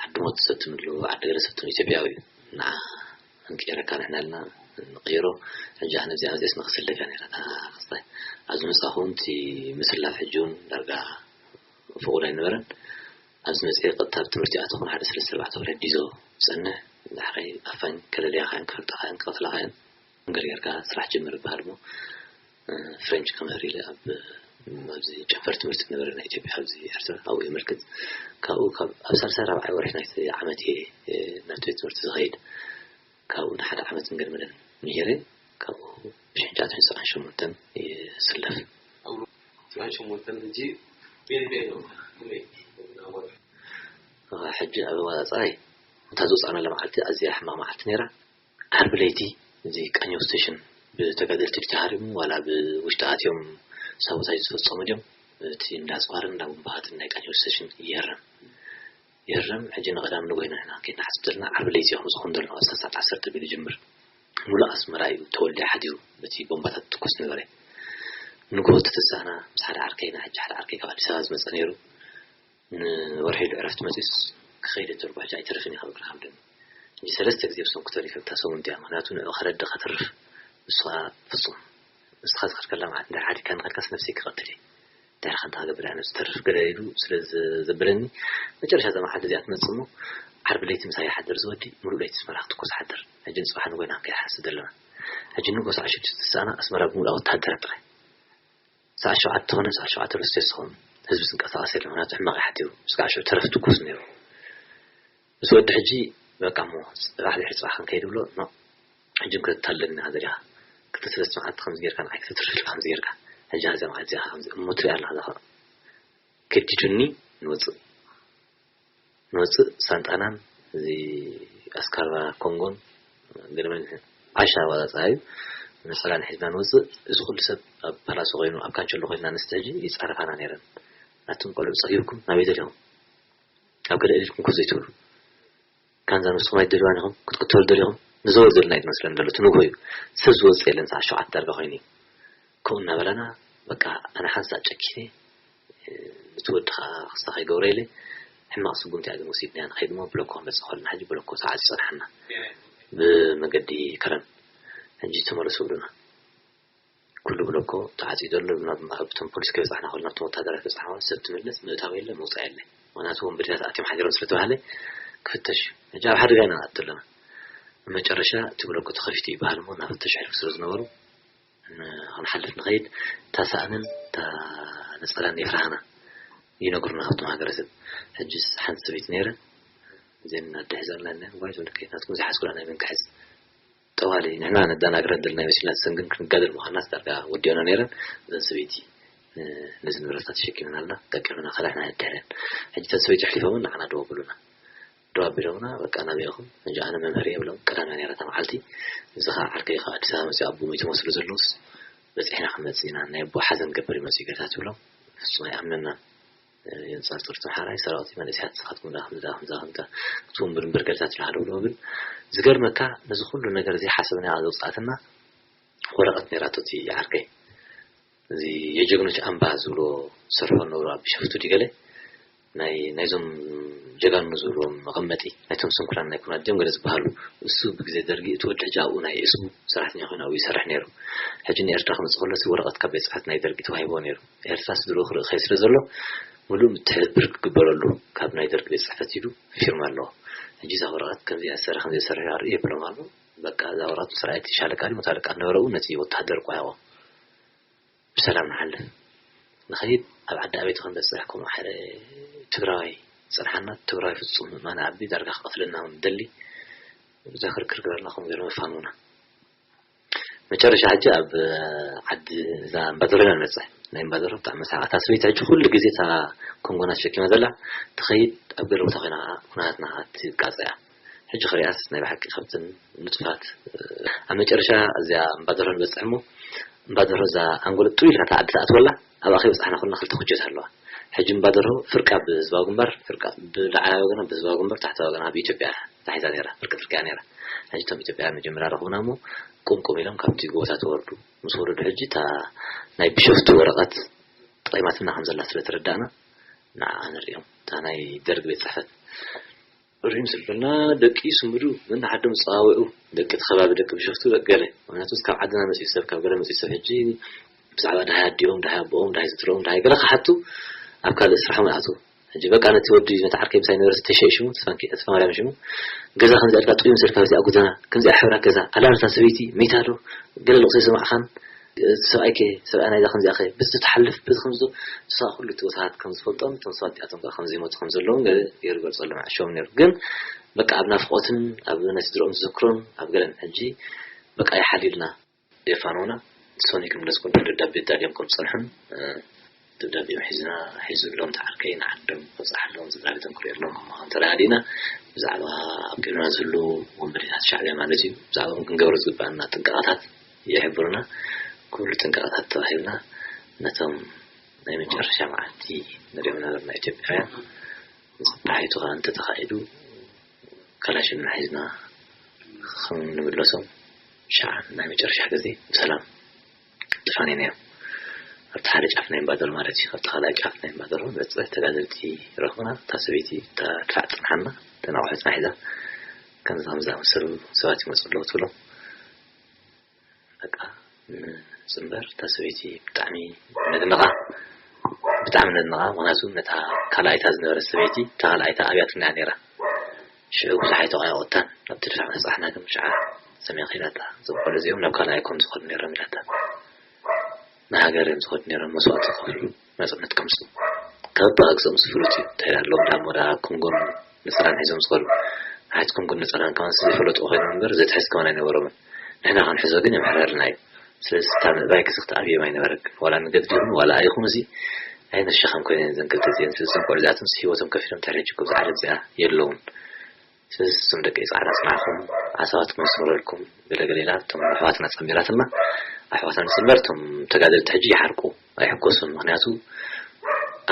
ዓዲ ሞት ዝሰትም ኣሎ፣ ዓዲ ገለ ዝሰትም ኢትዮጵያዊ እዩ። ንዓ እንቅየረካ ንሕና ኢልና ንቕይሮ። ሕጂ ኣነ እዚኣ መጽኤስ ንኽስልፍ እያ ነይራ እታ ክስታይ። ኣብዚ ምጻኹ እውን እቲ ምስላፍ ሕጂ እውን ዳርጋ ፍቑድ ኣይነበረን። ኣብዚ መጽኤ ቀጥታ ኣብ ትምህርቲ ኣተኹን ሓደ ሰለስተ ኣርባዕተ ወርሒ ዲዞ ዝጸንሕ፣ ዳሕራይ ኣፋኝ ከለልያኻያን ክፈልጣኻያን ክቐትላኻያን ገርገርካ ስራሕ ጀምር ይበሃል እሞ፣ እ፣ ፍሬንች ክምህር ኢለ ኣብ፣ ኣብዚ ጨንፈር ትምህርቲ ዝነበረ ናይ ኢትዮጵያ ኣብዚ ኤርትራ ኣብኡ የመልክት። ካብኡ ካብ፣ ኣብ ሳልሳይ ራብዓይ ወርሒ ናይቲ ዓመት እየ፣ እ፣ ናብቲ ቤት ትምህርቲ ዝኸይድ። ካብኡ ንሓደ ዓመት እንገድመለን ምሂረ፣ ካብኡ ብሽሕን ትሽዓተ ሚእትን ሰብዓን ሸሞንተን ይስለፍ። ኣብ ሰብዓን ሸሞንተን ሕጂ ቤት ቤት ነው። ከመይ? ሕጂ ኣብ ኣወፃፅኣይ፣ እታ ዝወፃእናላ መዓልቲ ኣዝያ ሕማቕ መዓልቲ ነይራ። ዓርቢ ለይቲ እዚ ቃኘው ስቴሽን ብተጋደልቲ ድዩ ተሃሪሙ ዋላ ብውሽጢ ኣትዮም ሳቦታጅ ዝፈፀሙ ድዮም፣ እቲ እንዳ ኣፅዋርን እንዳ ቡምባታትን ናይ ቃኘው ስቴሽን ይህረም። ይህረም። ሕጂ ንቐዳም ንጎይና ኢና ከይድና ሓስብ ዘለና። ዓርቢ ለይቲ እዮም ዝኾን ዘሎ፣ ኣስታት ሰዓት ዓሰርተ ቢሉ ጅምር። ሙሉእ ኣስመራ እዩ ተወልደ ሓዲሩ፣ በቲ ቦምባታት ትኩስ ነበረ። ንግሆ ተተሳእና ምስ ሓደ ዓርከይና፣ ሕጂ ሓደ ዓርከይ ካብ ኣዲስ ኣበባ ዝመጸ ነይሩ። ንወርሒ ኢሉ ዕረፍቲ መጺኡስ ክኸይድ እትብል ጓሕጃ ኣይተርፍን እዩ ካብ እግሪ ሃብደኒ። ሕጂ ሰለስተ ግዜ ብሰንኩ ተሪፈ ብታ ሰሙን እቲኣ፣ ምኽንያቱ ንዕኡ ከረድእ ከተርፍ፣ ንሱ ኸኣ ፍጹም። ንስኻ ዝኸድካላ መዓልቲ እንድሕር ሓዲግካ ንኸድካስ ነብሰይ ክቐትል እየ። ድሕሪ ከንታ ክገብር እያ ነብሲ ተርፍ ገለ ኢሉ ስለ ዘበለኒ፣ መጨረሻ እዛ መዓልቲ እዚኣ ትመጽእ እሞ፣ ዓርቢ ለይቲ ምሳይ ይሓድር ዝወዲ፣ ሙሉእ ለይቲ ኣስመራ ክትኩስ ሓድር። ሕጂ ንጽባሕ ንጎይና ክንከይድ ሓስብ ዘለና። ሕጂ ንግሆ ሰዓት ሽዱሽተ ተተሳእና ኣስመራ ብምሉኣ ወተሃደራት ጥራይ። ሰዓት ሸውዓተ ተኾነ፣ ሰዓት ሸውዓተ ርስትዮ ዝኸውን ህዝቢ ዝንቀሳቐስ የለን፣ ምኽንያቱ ሕማቕ እዩ ሓዲሩ። እስካዕ ሽዑ ተረፍ ትኩስ ነይሩ። ምስ ወዲ ሕጂ በቃ እሞ ጽባሕ ድሕሪ ጽባሕ ክንከይድ ብሎ፣ ኖ፣ ሕጂ ክትታለል ኢና ዘሪኻ። ክልተ ሰለስተ መዓልቲ ከምዚ ጌርካ ንዓይ ክተትርፍ ኢልካ ከምዚ ጌርካ። ሕጂ እዛ መዓልቲ እዚኣ ከምዚ እሞ ትሪኣ ኣለኻ እዛ ኸ-፣ ከዲዱኒ ንወጽእ። ንወጽእ ሳንጣናን እዚ ኣስካርባ ኮንጎን ገለመን ዓሻ ኣዋጻጽኣ እዩ። ነጸላን ሒዝና ንወጽእ። እዚ ኩሉ ሰብ ኣብ ፓላሶ ኮይኑ፣ ኣብ ካንቸሎ ኮይና ኣንስቲ ሕጂ ይጻረፋና ነይረን። ኣቱም ቆልዑ ጸጊብኩም ናበይ ደሊኹም? ኣብ ገለ እልልኩም ኮፍ ዘይትብሉ። ካንዛ ንስኹም ኣይትደልዋን ኢኹም፣ ክትቅተሉ ደሊኹም። ንዘወር ዘለና እዩ ዝመስለን ዘሎ፣ እቲ ንግሆ እዩ። ሰብ ዝወጽእ የለን፣ ሰዓት ሸውዓተ ዳርጋ ኮይኑ እዩ። ከምኡ እናበላና፣ በቃ፣ ኣነ ሓንሳእ ጨኪነ፣ እቲ ወዲ ኸዓ ክስታ ከይገብሮ ኢለ፣ ሕማቕ ስጉምቲ እያ ግን ወሲድናያ። ንኸይድ እሞ ብሎኮ ክንበጽሕ ከለና፣ ሕጂ ብሎኮ ተዓጽዩ ጸንሓና። ብመገዲ ከረን። ሕጂ ተመለሱ ብሉና። ኩሉ ብሎኮ ተዓጽዩ ዘሎ፣ ናብ፣ እቶም ፖሊስ ከይበጻሕና ከሎ፣ ናብቶም ወተሃደራት ከይበጻሕና ከሎ፣ ሰብ ትምለስ፣ ምእታው የለ፣ ምውጻእ የለ። ምኽንያቱ ወንበዴታት ኣትዮም ሓዲሮም ስለ ተባህለ፣ ክፍተሽ እዩ። ሕጂ ኣብ ሓደጋ ኢና ንኣቱ ኣለና። መጨረሻ እቲ ብሎኮ ተኸፊቱ ይበሃል እሞ፣ እናፈተሹ የሕልፉ ስለ ዝነበሩ፣ ን-፣ ክንሓልፍ ንኸይድ፣ እታ ሳእንን እታ ነጸላን የፍርሃና። ይነግሩና ካብቶም ሃገረሰብ። ሕጂስ ሓንቲ ሰበይቲ ነይረ፣ እዘን ኣደ ሒዘልና፣ "ዋይ፣ ትብለካ፣ ናትኩም ዘይሓዝኩላ ናይ መን ክሕዝ?" ጠዋሊ ንሕና ነዳናግረን ዘለና ይመስልና፣ እተን ግን ክንጋደል ምዃንና ዳርጋ ወዲኦና ነይረን። እዘን ሰበይቲ፣ እ፣ ነዚ ንብረትና ተሸኪመናልና፣ ቀቂሉና ከዳ ንሕና ነድሕረን። ሕጂ እተን ሰበይቲ ኣሕሊፎምን ንዓና ደው ኣበሉና። ደው ኣቢሎምና፣ "በቃ ናበይ ኢኹም?" ሕጂ ኣነ መምህር እየ ብሎም፣ ቀዳምያ ነይራ እታ መዓልቲ። እዚ ኸዓ ዓርከይ ካብ ኣዲስ ኣበባ መፂኡ፣ ኣቦ ሞይቱ መስሉ ዘሎስ፣ "በፂሕና ክንመፅእ ኢና፣ ናይ ኣቦ ሓዘን ገበር ይመፅእ ገታት" ትብሎም። ፍጹም ኣይኣመናን። የንጻጽር፣ "እቶም ሓራይ ሰረቕቲ መንእሰያት ንስኻትኩም ደኣ ከምዚ ደኣ ከምዚ ደኣ ከምዚ ደኣ ክትውንብር እምበር" ገለታት ይበሃል ብሎ ብል። ዝገርመካ፣ ነዚ ኩሉ ነገር እዚ ሓሰብና ዘውጻእትና ወረቐት ነይራቶ እቲ ዓርከይ። እዚ የጀግኖች ኣምባ ዝብሎ ዝሰርሖ ነበሩ ኣብ ቢሾፍቱ ድዩ ገለ፣ ናይ፣ ናይዞም ጀጋኑ ዝብልዎም መቐመጢ፣ ናይቶም ስንኩላን ናይ ኩናት ድዮም ገለ ዝበሃሉ። እሱ ብግዜ ደርጊ እቲ ወዲ ሕጂ ኣብኡ ናይ ዕስቡ ሰራሕተኛ ኮይኑ ኣብኡ ይሰርሕ ነይሩ። ሕጂ ንኤርትራ ክመጽእ ከሎ እቲ ወረቐት ካብ ቤት ጽሕፈት ናይ ደርጊ ተዋሂብዎ ነይሩ። ኤርትራ ስድርኡ ክርኢ ከይ ስለ ዘሎ፣ ምሉእ ምትሕብብር ክግበረሉ ካብ ናይ ደርጊ ቤት ጽሕፈት ኢሉ ፊርማ ኣለዎ። ሕጂ እዛ ወረቐት ከምዚ እያ ዝሰርሕ፣ ከምዚ እያ ዝሰርሕ ኣርኢ የብሎም ኣሎ። በቃ እዛ ወረቐት ምስ ረኣየ እቲ ሻለቃ ድዩ መቶ ኣለቃ ዝነበረ እውን ነቲ ወተሃደር ቋያቖ። ብሰላም ንሓልፍ። ንኸይድ ኣብ ዓዲ ኣበይቲ ክንበጽሕ ከምኡ ሓደ ትግራዋይ ጸንሓና። ትግራዋይ ፍጹም ምእማን ዓቢ ዳርጋ ክቐትለና እውን ደሊ። እዛ ክርክር ግበርና ከምኡ ገይሩ መፋንውና። መጨረሻ ሕጂ ኣብ ዓዲ እዛ እምባደሮ ኢና ንበፅሕ። ናይ እምባደሮ ብጣዕሚ መስሓቕ። እታ ሰበይቲ ሕጂ ኩሉ ግዜ እታ ኮንጎና ተሸኪማ ዘላ ትኸይድ፣ ኣብ ገለ ቦታ ኮይና ኩነታትና ትቃፀ እያ። ሕጂ ክሪኣስ ናይ ብሓቂ ካብትን ንጡፋት። ኣብ መጨረሻ እዚኣ እምባደሮ ንበፅሕ እሞ እምባደሮ እዛ ኣንጎሎ ጥው ኢልካ እታ ዓዲ ትኣትወላ ኣብኣ ከይበፃሕና ኩልና ክልተ ኩጀት ኣለዋ። ሕጂ እምባደሮ ፍርቃ ብህዝባዊ ግንባር፣ ፍርቃ ብላዕላዊ ወገና ብህዝባዊ ግንባር፣ ታሕታዊ ወገና ብኢትዮጵያ ተታሒዛ ነይራ፣ ፍርቂ ፍርቂ እያ ነይራ። ሕጂ እቶም ኢትዮጵያውያን መጀመርያ ረኽቡና እሞ ቁምቁም ኢሎም ካብቲ ጎቦታት ወረዱ። ምስ ወረዱ ሕጂ እታ ናይ ቢሾፍቱ ወረቐት ጠቒማትና ከም ዘላ ስለ ተረዳእና ንዓኣ ንርእዮም። እታ ናይ ደርግ ቤት ጽሕፈት ርኢም ስልበልና ደቂ ስምዱ ነንሓዶም ዝጸዋውዑ ደቂ እቲ ከባቢ ደቂ ቢሾፍቱ ደቂ ገለ። ምክንያቱ ካብ ዓድና መጺኡ ሰብ ካብ ገለ መጺኡ ሰብ ሕጂ ብዛዕባ ድሃይ ኣዲኦም ድሃይ ኣቦኦም ድሃይ ዝትረኦም ድሃይ ገለ ክሓቱ ኣብ ካልእ ስራሖም ይኣትዉ። ሕጂ በቃ ነቲ ወዲ ነቲ ዓርከይ ምሳይ ነበረ ተሸይ ሽሙ ተስፋ ማርያም ሽሙ ገዛ ከምዚ ኣልካ ጥዩ ምስልካ በዚኣ ጎደና ከምዚኣ ሕብራ ገዛ ኣላ ነታ ሰበይቲ መይታ ዶ ገለ ልቕሶ ይሰማዕኻን ሰብኣይከ ሰብኣይ ናይዛ ከምዚኣ ከ ብዚ ትሓልፍ በዚ ከምዚ ንሳ ኩሉ እቲ ቦታታት ከም ዝፈልጦም እቶም ሰባት እዚኣቶም ከዓ ከም ዘይሞቱ ከም ዘለዎም ገለ ገይሩ ገልጸሎም ኣዕሸዎም ነይሩ ግን በቃ ኣብ ናፍቆትን ኣብ ናይ ስድርኦም ተዘክሮን ኣብ ገለን ሕጂ በቃ ይሓሊልና የፋነውና። ሶኒ ክምለስ ከሎ ደብዳቤ ኣዳልዮም ከም ዝጸንሑን ደብዳቤኦም ሒዝና ሒዙሎም ተዓርከይ ንዓዶም ከብጽሓሎም ዝብላ ቤቶም ክርእየሎም ከማኸም ተረኣዲና ብዛዕባ ኣብ ቅድሚና ዝህሉ ወንበዴታት ሻዕብያ ማለት እዩ ብዛዕባኦም ክንገብሮ ዝግባኣና ጥንቃቐታት ይሕብሩና። ኩሉ ጥንቃቐታት ተዋሂብና ነቶም ናይ መጨረሻ መዓልቲ ንሪኦም ነበርና ኢትዮጵያውያን። ተባሂቱ ከኣ እንተተኻኢዱ ካላሽንና ሒዝና ከም ንምለሶም ሻዕ ናይ መጨረሻ ግዜ ብሰላም ተፋኒናዮም። ኣብቲ ሓደ ጫፍ ናይ እምባደር ማለት እዩ። ኣብቲ ካልኣይ ጫፍ ናይ እምባደር በፅሕ ተጋደልቲ ረኽብና። እታ ሰበይቲ እታ ድፋዕ ፅንሓና እተን ኣቑሑትና ሒዛ ከምዚ ከም ዝኣመሰሉ ሰባት ይመፁ ኣለዉ ትብሎም። በቃ ንፅምበር እታ ሰበይቲ ብጣዕሚ ነድንቓ ብጣዕሚ ነድንቓ ምክንያቱ ነታ ካልኣይታ ዝነበረት ሰበይቲ እታ ካልኣይታ ኣብያትና እያ ነይራ ሽዑ ብዙሕ ኣይተቋየቆታን ኣብቲ ድፋዕ መፃሕና ግን ሽዓ ሰሚያ ከይዳታ እዞም ቆልዑ እዚኦም ናብ ካልኣይ ኣይኮን ዝኸዱ ነይሮም ኢላታ ንሃገር እዮም ዝኸዱ ነይሮም መስዋእቲ ዝኸፍሉ ናፅነት ከምፅኡ ካብ ኣግዞም ዝፍሉጥ እዩ እንታይ ኣለዎም ዳሞዳ ኮንጎን ንፅራን ሒዞም ዝኸዱ ሓይትኩም ግን ንፀላን ከማን ዘይፈለጡ ኮይኖም እምበር ዘትሕዝ ከማን ኣይነበሮምን ንሕና ክንሕዞ ግን የምሕረልና እዩ ስለዚ እታ ምእባይ ክስኽቲ ኣብዮም ኣይነበረክን ዋላ ንገድሊ ይኹን ዋላ ኣይኹን እዚ ኣይነሻኸም ኮይነን እዘን ክልተ እዚአን ስለዚ እዞም ቆልዑ እዚኣቶም ህይወቶም ከፊሎም ድሕሪ ሕጂ እኮ እዛ ዓለም እዚኣ የለውን ስለዚ እዞም ደቂ ፃዕዳ ፅናዕኹም ዓሳባትኩም ይስምረልኩም ገለገለ ኢላ እቶም ኣሕዋትና ፀሚራትና ኣሕዋትና ንፅምበር እቶም ተጋደልቲ ሕጂ ይሓርቁ ኣይሕጎሱን ምክንያቱ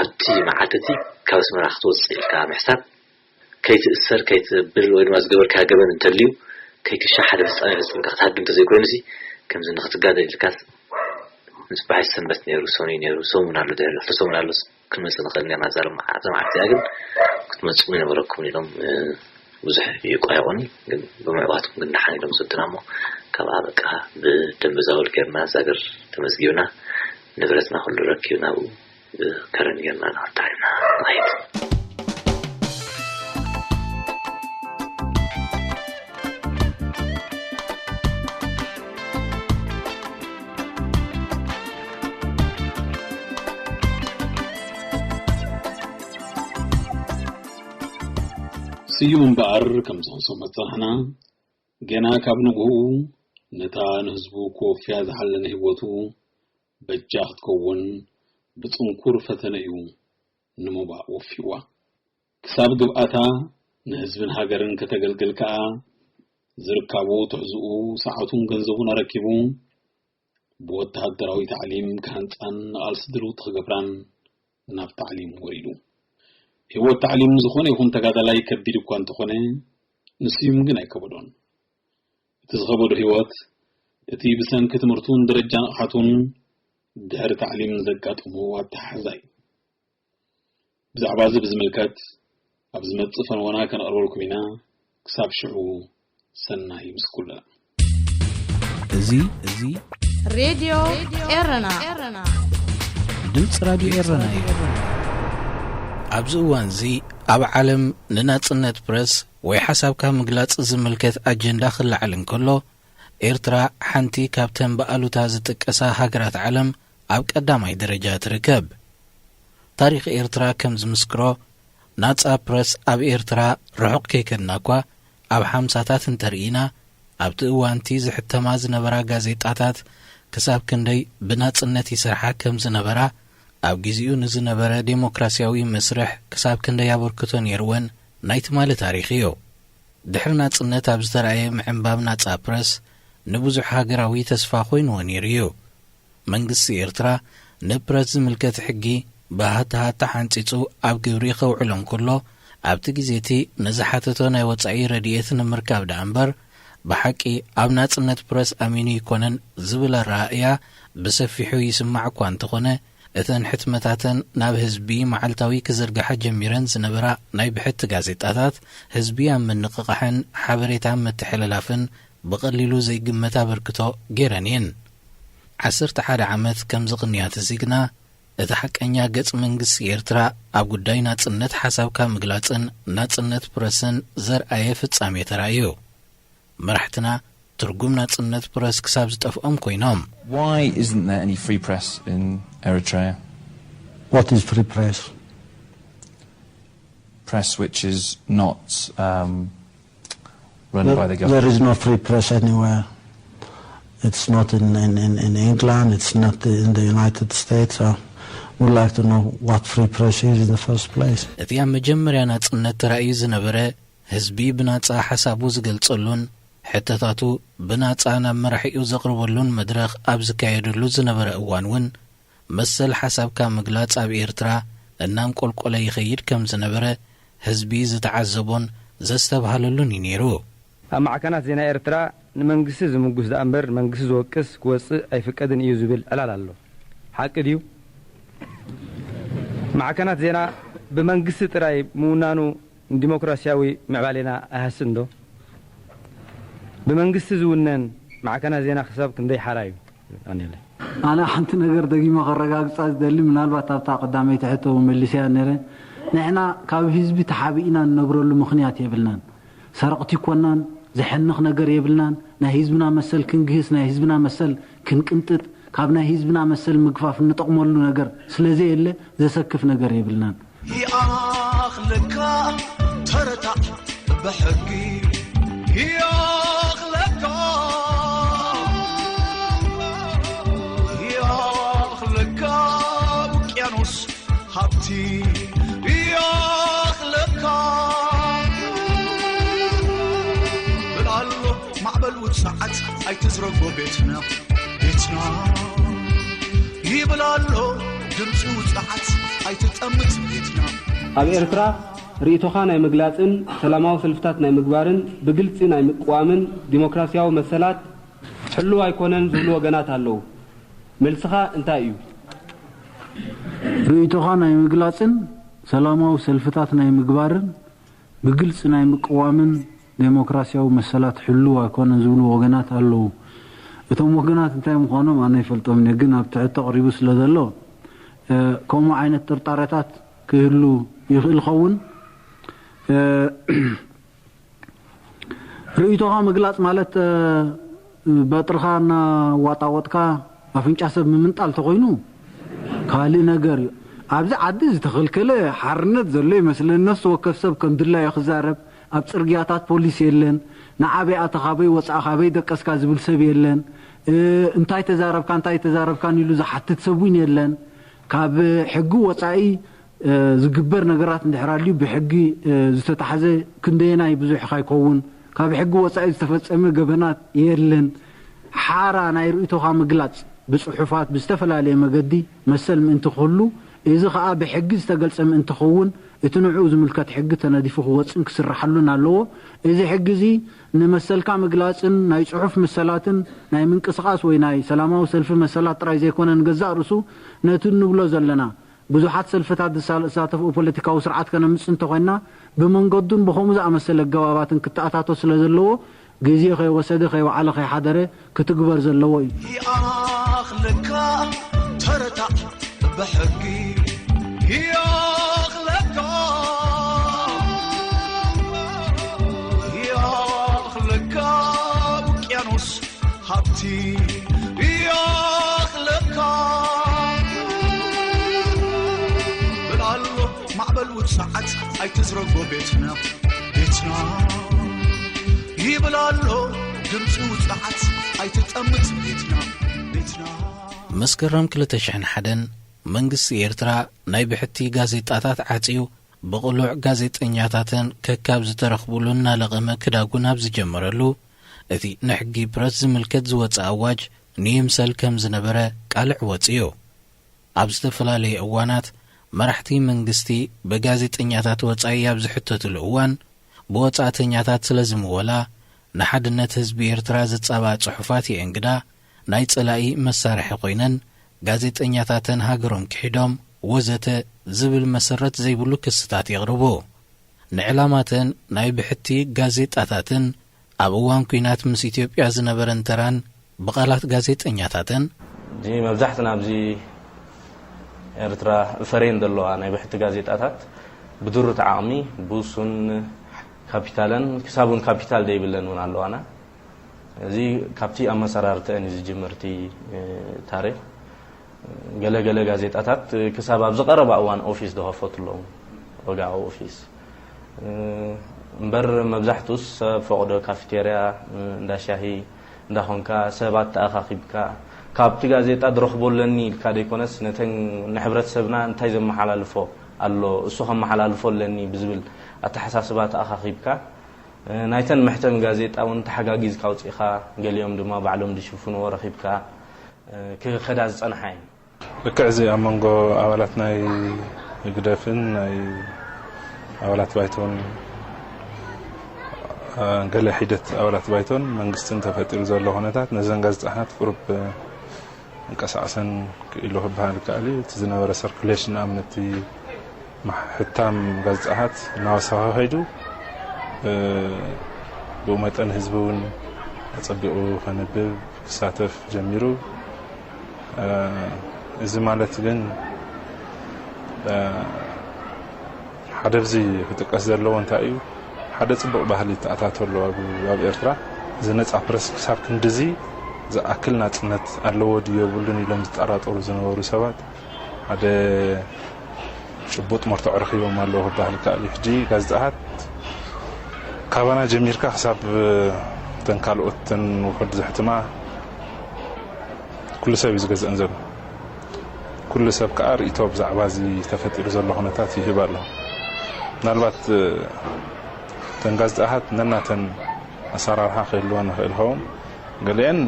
ኣብቲ መዓልቲ እቲ ካብ ኣስመራ ክትወፅእ ኢልካ ምሕሳብ ከይትእሰር ከይትብል ወይ ድማ ዝገበርካዮ ገበን እንተልዩ ከይክሻሕ ሓደ ፍፃመ ፈፂምካ ክትሃድም እንተዘይኮይኑሲ ከምዚ ንክትጋደል ኢልካስ ምፅባሕ ሰንበት ነይሩ ሰኑይ ነይሩ ሰሙን ኣሎ ድሕሪ ክልተ ሰሙን ኣሎ ክንመፅእ ንኽእል ነርና እዛ ሎም- እዛ መዓልቲ እዚኣ ግን ክትመፅኡ ይነበረኩም ኢሎም ብዙሕ ይቋየቑኒ ግን ብምዕዋትኩም ግን ደሓን ኢሎም ዝወድና እሞ ካብኣ በቃ ብደንበ ዛውል ገርና እዛ ገር ተመዝጊብና ንብረትና ኩሉ ረኪብና ብኡ ብከረን ጌርና ንኽልተ ዓይንና ንኸይድ። ስዩም እምበኣር ከም ዝኸሶ መጽናሕና ገና ካብ ንግሆኡ ነታ ንህዝቡ ክወፍያ ዝሓለነ ህይወቱ በጃ ክትከውን ብጽንኩር ፈተነ እዩ ንሞባእ ወፊዋ። ክሳብ ግብኣታ ንህዝብን ሃገርን ከተገልግል ከኣ ዝርካቡ ትሕዝኡ ሰዓቱን ገንዘቡን ኣረኪቡ ብወተሃደራዊ ታዕሊም ክሃንጻን ንቓልሲ ድልውቲ ክገብራን ናብ ታዕሊም ወሪዱ። ህይወት ታዕሊም ንዝኾነ ይኹን ተጋዳላይ ከቢድ እኳ እንተኾነ ንስዩም ግን ኣይከበዶን። እቲ ዝኸበዶ ህይወት እቲ ብሰንኪ ትምህርቱን ደረጃ ንቕሓቱን ድሕሪ ታዕሊም ዘጋጠሞ ኣተሓሕዛ እዩ። ብዛዕባ እዚ ብዝምልከት ኣብ ዝመጽእ ፈንወና ከነቕርበልኩም ኢና። ክሳብ ሽዑ ሰናይ ምስ ኩልና። እዚ እዚ ሬድዮ ኤረና ድምፂ ራድዮ ኤረና እዩ። ኣብዚ እዋን እዚ ኣብ ዓለም ንናፅነት ፕረስ ወይ ሓሳብካ ምግላፅ ዝምልከት ኣጀንዳ ክለዓል እንከሎ ኤርትራ ሓንቲ ካብተን ብኣሉታ ዝጥቀሳ ሃገራት ዓለም ኣብ ቀዳማይ ደረጃ ትርከብ። ታሪኽ ኤርትራ ከም ዝምስክሮ ናጻ ፕረስ ኣብ ኤርትራ ርሑቕ ከይከድና እኳ ኣብ ሓምሳታት እንተርኢና ኣብቲ እዋንቲ ዝሕተማ ዝነበራ ጋዜጣታት ክሳብ ክንደይ ብናጽነት ይሰርሓ ከም ዝነበራ፣ ኣብ ግዜኡ ንዝነበረ ዴሞክራሲያዊ መስርሕ ክሳብ ክንደይ ኣበርክቶ ነይርወን ናይ ትማሊ ታሪኽ እዩ። ድሕሪ ናጽነት ኣብ ዝተራእየ ምዕንባብ ናጻ ፕረስ ንብዙሕ ሃገራዊ ተስፋ ኮይንዎ ነይሩ እዩ። መንግስቲ ኤርትራ ንፕረስ ዝምልከት ሕጊ ብሃታ-ሃታ ሓንጺጹ ኣብ ግብሪ ከውዕሎ እንከሎ፣ ኣብቲ ግዜ እቲ ንዝሓተቶ ናይ ወጻኢ ረድኤት ንምርካብ ደኣ እምበር፣ ብሓቂ ኣብ ናጽነት ፕረስ ኣሚኑ ኣይኮነን ዝብል ኣረኣእያ ብሰፊሑ ይስማዕ እኳ እንተኾነ፣ እተን ሕትመታተን ናብ ህዝቢ መዓልታዊ ክዝርግሓ ጀሚረን ዝነበራ ናይ ብሕቲ ጋዜጣታት፣ ህዝቢ ኣብ ምንቕቓሕን ሓበሬታ ምትሕልላፍን ብቐሊሉ ዘይግመት ኣበርክቶ ገይረን እየን። ዓሰርተ ሓደ ዓመት ከም ዝቕንያ ተሲግና፣ እቲ ሓቀኛ ገጽ መንግስቲ ኤርትራ ኣብ ጉዳይ ናጽነት ሓሳብካ ምግላጽን ናጽነት ፕረስን ዘርኣየ ፍጻሜ ተራእዩ። መራሕትና ትርጉም ናጽነት ፕረስ ክሳብ ዝጠፍኦም ኮይኖም። Why isn't there any free press in Eritrea? What is free press? Press which is not um, run There, by the there government. Is no free press anywhere. It's not in, in, in, in England, it's not in the United States. So we'd like to know what free press is in the first place. እቲ ኣብ መጀመርያ ናጽነት ተራእዩ ዝነበረ ህዝቢ ብናጻ ሓሳቡ ዝገልጸሉን ሕቶታቱ ብናጻ ናብ መራሒኡ ዘቕርበሉን መድረኽ ኣብ ዝካየደሉ ዝነበረ እዋን እውን መሰል ሓሳብካ ምግላጽ ኣብ ኤርትራ እናንቆልቆለ ይኸይድ ከም ዝነበረ ህዝቢ ዝተዓዘቦን ዘስተብሃለሉን እዩ ነይሩ። ኣብ ማዕከናት ዜና ኤርትራ ንመንግስቲ ዝምጉስ ደኣ እምበር ንመንግስቲ ዝወቅስ ክወጽእ ኣይፍቀድን እዩ ዝብል ዕላል ኣሎ። ሓቂ ድዩ? ማዕከናት ዜና ብመንግስቲ ጥራይ ምውናኑ ንዲሞክራሲያዊ ምዕባሌና ኣይሃስን ዶ? ብመንግስቲ ዝውነን ማዕከናት ዜና ክሳብ ክንደይ ሓራ እዩ? ኣኔለ ኣነ ሓንቲ ነገር ደጊመ ከረጋግጻ ዝደሊ፣ ምናልባት ኣብታ ቀዳመይቲ ሕቶ እውን መሊሰያ ነይረ። ንሕና ካብ ህዝቢ ተሓቢእና ንነብረሉ ምኽንያት የብልናን። ሰረቕቲ ኣይኮናን፣ ዘሕንኽ ነገር የብልናን። ናይ ህዝብና መሰል ክንግህስ፣ ናይ ህዝብና መሰል ክንቅንጥጥ፣ ካብ ናይ ህዝብና መሰል ምግፋፍ እንጠቕመሉ ነገር ስለዘየለ ዘሰክፍ ነገር የብልናን። ይኣኽለካ ተረታዕ ብሕጊ ይኣኽለካ ይኣኽለካ ውቅያኖስ ሃብቲ ይኣኽለካ በል ኣሎ ማዕበል ውጽዓት ኣይትዝረጎ ቤትና ቤትና ይብል ኣሎ ድምፂ ውፅዓት ኣይትጠምት ቤትና ኣብ ኤርትራ ርእይቶኻ ናይ ምግላጽን ሰላማዊ ሰልፍታት ናይ ምግባርን ብግልጺ ናይ ምቅዋምን ዲሞክራሲያዊ መሰላት ሕሉው ኣይኮነን ዝብሉ ወገናት ኣለዉ። መልስኻ እንታይ እዩ? ርእይቶኻ ናይ ምግላጽን ሰላማዊ ሰልፍታት ናይ ምግባርን ብግልጺ ናይ ምቅዋምን ዴሞክራሲያዊ መሰላት ሕሉው ኣይኮነን ዝብሉ ወገናት ኣለዉ። እቶም ወገናት እንታይ ምዃኖም ኣነ ኣይፈልጦምን እየ፣ ግን ኣብቲ ሕቶ ቀሪቡ ስለ ዘሎ ከምኡ ዓይነት ጥርጣረታት ክህሉ ይኽእል ኸውን። ርእይቶኻ ምግላጽ ማለት በጥርኻ እናዋጣወጥካ ኣፍንጫ ሰብ ምምንጣል ተኾይኑ ካልእ ነገር እዩ። ኣብዚ ዓዲ ዝተኸልከለ ሓርነት ዘሎ ይመስለኒ። ነፍሲ ወከፍ ሰብ ከም ድላዩ ክዛረብ፣ ኣብ ጽርግያታት ፖሊስ የለን። ንዓበይ ኣተኻ፣ ኣበይ ወጻእኻ፣ ኣበይ ደቀስካ ዝብል ሰብ የለን። እንታይ ተዛረብካ፣ እንታይ ተዛረብካን ኢሉ ዝሓትት ሰብ እውን የለን። ካብ ሕጊ ወጻኢ ዝግበር ነገራት እንድሕር ኣልዩ ብሕጊ ዝተታሕዘ ክንደየናይ ብዙሕ ኸይከውን፣ ካብ ሕጊ ወጻኢ ዝተፈጸመ ገበናት የለን። ሓራ ናይ ርእይቶኻ ምግላጽ ብጽሑፋት ብዝተፈላለየ መገዲ መሰል ምእንቲ ክህሉ፣ እዚ ኸኣ ብሕጊ ዝተገልጸ ምእንቲ ክኸውን እቲ ንዕኡ ዝምልከት ሕጊ ተነዲፉ ክወጽእን ክስርሓሉን ኣለዎ። እዚ ሕጊ እዚ ንመሰልካ ምግላጽን ናይ ጽሑፍ መሰላትን ናይ ምንቅስቓስ ወይ ናይ ሰላማዊ ሰልፊ መሰላት ጥራይ ዘይኮነ ንገዛእ ርእሱ ነቲ እንብሎ ዘለና ብዙሓት ሰልፍታት ዝሳተፍኦ ፖለቲካዊ ስርዓት ከነምጽእ እንተኾይንና፣ ብመንገዱን ብኸምኡ ዝኣመሰለ ኣገባባትን ክተኣታቶ ስለ ዘለዎ፣ ግዜ ከይወሰደ፣ ከይወዓለ፣ ከይሓደረ ክትግበር ዘለዎ እዩ። ይኣኽለካ ተረታዕ ብሕጊ ይኣኽለካ ይኣኽለካ ውቅያኖስ ሃብቲ ይኣኽለካ በል ኣሎ ማዕበል ውጽዓት ኣይትዝረጎ ቤትና ቤትና ይብል ኣሎ ድምፂ ውፅዓት ኣይትጠምት ቤትና፣ ቤትና። መስከረም ክልተ ሽሕን ሓደን መንግስቲ ኤርትራ ናይ ብሕቲ ጋዜጣታት ዓጽዩ፣ ብቕሉዕ ጋዜጠኛታተን ከካብ ዝተረኽቡሉ እናለቐመ ክዳጉን ኣብ ዝጀመረሉ፣ እቲ ንሕጊ ፕረስ ዝምልከት ዝወጸ ኣዋጅ ንይምሰል ከም ዝነበረ ቃልዕ ወጺኡ። ኣብ ዝተፈላለየ እዋናት መራሕቲ መንግስቲ ብጋዜጠኛታት ወጻኢ ኣብ ዝሕተትሉ እዋን፣ ብወጻእተኛታት ስለ ዝምወላ፣ ንሓድነት ህዝቢ ኤርትራ ዝጻባእ ጽሑፋት የእንግዳ፣ ናይ ጸላኢ መሳርሒ ኮይነን፣ ጋዜጠኛታተን ሃገሮም ክሒዶም፣ ወዘተ ዝብል መሰረት ዘይብሉ ክስታት የቕርቡ። ንዕላማተን ናይ ብሕቲ ጋዜጣታትን ኣብ እዋን ኲናት ምስ ኢትዮጵያ ዝነበረን ተራን ብቓላት ጋዜጠኛታተን፣ እዚ መብዛሕትና ኣብዚ ኤርትራ ፈሬን ዘለዋ ናይ ብሕቲ ጋዜጣታት ብድሩት ዓቕሚ ብውሱን ካፒታለን ክሳብ እውን ካፒታል ዘይብለን እውን ኣለዋና። እዚ ካብቲ ኣመሰራርተአን እዩ ዝጅምር እቲ ታሪኽ። ገለ ገለ ጋዜጣታት ክሳብ ኣብዚ ቀረባ እዋን ኦፊስ ዝኸፈቱ ኣለዉ፣ ወግዓዊ ኦፊስ። እምበር መብዛሕትኡስ ሰብ ፈቕዶ ካፊቴርያ፣ እንዳ ሻሂ እንዳኾንካ ሰባት ተኣኻኺብካ ካብቲ ጋዜጣ ዝረኽቦ ኣለኒ ኢልካ ዘይኮነስ፣ ነተን ንሕብረተሰብና እንታይ ዘመሓላልፎ ኣሎ እሱ ከመሓላልፎ ኣለኒ ብዝብል ኣተሓሳስባ ተኣኻኺብካ፣ ናይተን መሕተሚ ጋዜጣ እውን ተሓጋጊዝካ ኣውፂእኻ፣ ገሊኦም ድማ ባዕሎም ዝሽፍንዎ ረኺብካ ክኸዳ ዝፀንሓ እየን። ልክዕ እዚ ኣብ መንጎ ኣባላት ናይ ህግደፍን ናይ ኣባላት ባይቶን፣ እ፣ ገለ ሒደት ኣባላት ባይቶን መንግስትን ተፈጢሩ ዘሎ ኩነታት ነዘን ጋዜጣታት ቁሩብ፣ እ፣ እንቀሳቐሰን ክኢሉ ክበሃል ይከኣል እዩ። እቲ ዝነበረ ሰርኩሌሽን ንኣብነት እቲ ማሕ-፣ ሕታም ጋዜጣታት እናወሰኸ ከይዱ፣ እ፣ ብኡ መጠን ህዝቢ እውን ኣጸቢቑ ከንብብ ክሳተፍ ጀሚሩ። እ፣ እዚ ማለት ግን፣ እ፣ ሓደ ኣብዚ ክጥቀስ ዘለዎ እንታይ እዩ? ሓደ ጽቡቕ ባህሊ ተኣታቶ ኣሎ ኣብ፣ ኣብ ኤርትራ። እዚ ነጻ ፕረስ ክሳብ ክንድዚ ዝኣክል ናጽነት ኣለዎ ድዩ የብሉን ኢሎም ዝጠራጠሩ ዝነበሩ ሰባት ሓደ ጭቡጥ መርትዖ ረኺቦም ኣለዉ ክበሃል ይከኣል እዩ። ሕጂ ጋዜጣታት ካባና ጀሚርካ ክሳብ እተን ካልኦት እተን ውሑድ ዘሕትማ ኩሉ ሰብ እዩ ዝገዝአን ዘሎ። ኩሉ ሰብ ከኣ ርእይቶ ብዛዕባ እዚ ተፈጢሩ ዘሎ ኩነታት ይህብ ኣሎ። ምናልባት እተን ጋዜጣታት ነናተን ኣሰራርሓ ክህልወን ይኽእል ይኸውን። ገሊአን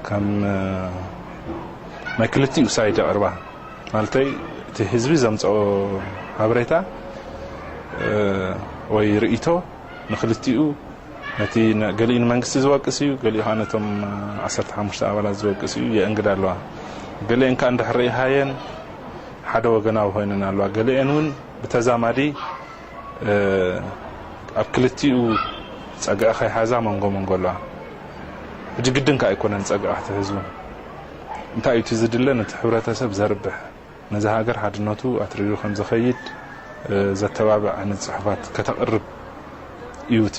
ከም ናይ ክልቲኡ ሳይድ የቕርባ። ማለተይ እቲ ህዝቢ ዘምፅኦ ሓበሬታ፣ እ፣ ወይ ርእይቶ ንክልቲኡ፣ ነቲ ነ-፣ ገሊኡ ንመንግስቲ ዝወቅስ እዩ፣ ገሊኡ ከዓ ነቶም ዓሰርተ ሓሙሽተ ኣባላት ዝወቅስ እዩ፣ የእንግዳ ኣለዋ። ገሊአን ከዓ እንድሕር ርኢኻየን ሓደ ወገናዊ ኮይነን ኣለዋ። ገሊአን እውን ብተዛማዲ፣ እ፣ ኣብ ክልቲኡ ጸግዒ ከይሓዛ መንጎ መንጎ ኣለዋ። ሕጂ ግድን ከዓ ኣይኮነን ጸግዒ ክትሕዝ እውን። እንታይ እዩ እቲ ዝድለ? ነቲ ሕብረተሰብ ዘርብሕ፣ ነዚ ሃገር ሓድነቱ ኣትሪሩ ከም ዝኸይድ፣ እ፣ ዘተባብዕ ዓይነት ጽሑፋት ከተቕርብ እዩ እቲ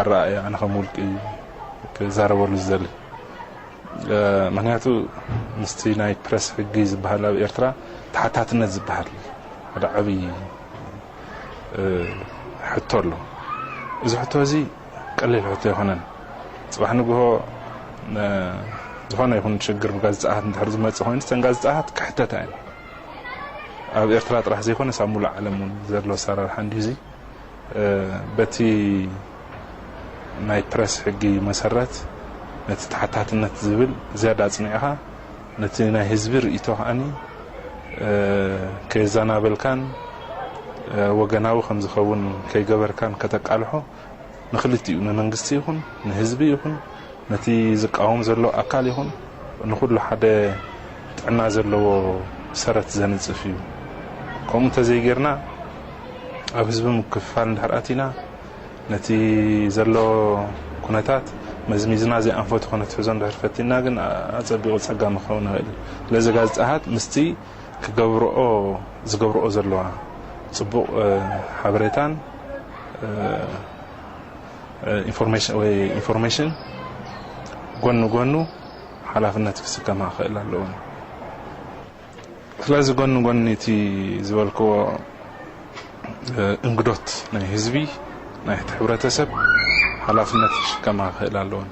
ኣረኣእያ ኣነ ከም ውልቂ ክዛረበሉ ዝደሊ። እ፣ ምኽንያቱ ምስቲ ናይ ፕረስ ሕጊ ዝበሃል ኣብ ኤርትራ ተሓታትነት ዝበሃል ሓደ ዓብዪ፣ እ፣ ሕቶ ኣሎ። እዚ ሕቶ እዚ ቀሊል ሕቶ ኣይኮነን። ጽባሕ ንግሆ፣ እ፣ ዝኾነ ይኹን ሽግር ብጋዜጣታት እንድሕር ዝመጽእ ኮይኑ፣ እተን ጋዜጣታት ክሕተታ እየን። ኣብ ኤርትራ ጥራሕ ዘይኮነስ ኣብ ሙሉእ ዓለም እውን ዘሎ ኣሰራርሓ እንዲሁ እዚ፣ እ፣ በቲ ናይ ፕረስ ሕጊ መሰረት ነቲ ተሓታትነት ዝብል ዝያዳ ኣጽኒዕኻ፣ ነቲ ናይ ህዝቢ ርእይቶ ከኣኒ፣ እ፣ ከየዘናበልካን፣ እ፣ ወገናዊ ከም ዝኸውን ከይገበርካን ከተቃልሖ ንክልቲኡ፣ ንመንግስቲ ይኹን ንህዝቢ ይኹን ነቲ ዝቃወም ዘሎ ኣካል ይኹን ንኹሉ ሓደ ጥዕና ዘለዎ ሰረት ዘንጽፍ እዩ። ከምኡ እንተዘይጌርና ኣብ ህዝቢ ምክፍፋል እንድሕር ኣቲና ነቲ ዘሎ ኩነታት መዝሚዝና ዘይኣንፈቱ ከነትሕዞ እንድሕር ፈቲና ግን ኣጸቢቑ ጸጋሚ ክኸውን ይኽእል እዩ። ስለዚ ጋዜጣታት ምስቲ ክገብርኦ፣ ዝገብርኦ ዘለዋ ጽቡቕ፣ እ፣ ሓበሬታን፣ እ፣ እ፣ ኢንፎርሜሽን ወይ ኢንፎርሜሽን ጎኒ ጎኑ ሓላፍነት ክስከማ ክኽእል ኣለዎ። ስለዚ ጎኒ ጎኒ እቲ ዝበልክዎ፣ እ፣ እንግዶት ናይ ህዝቢ፣ ናይ እቲ ሕብረተሰብ ሓላፍነት ክሽከማ ክኽእል ኣለዎን።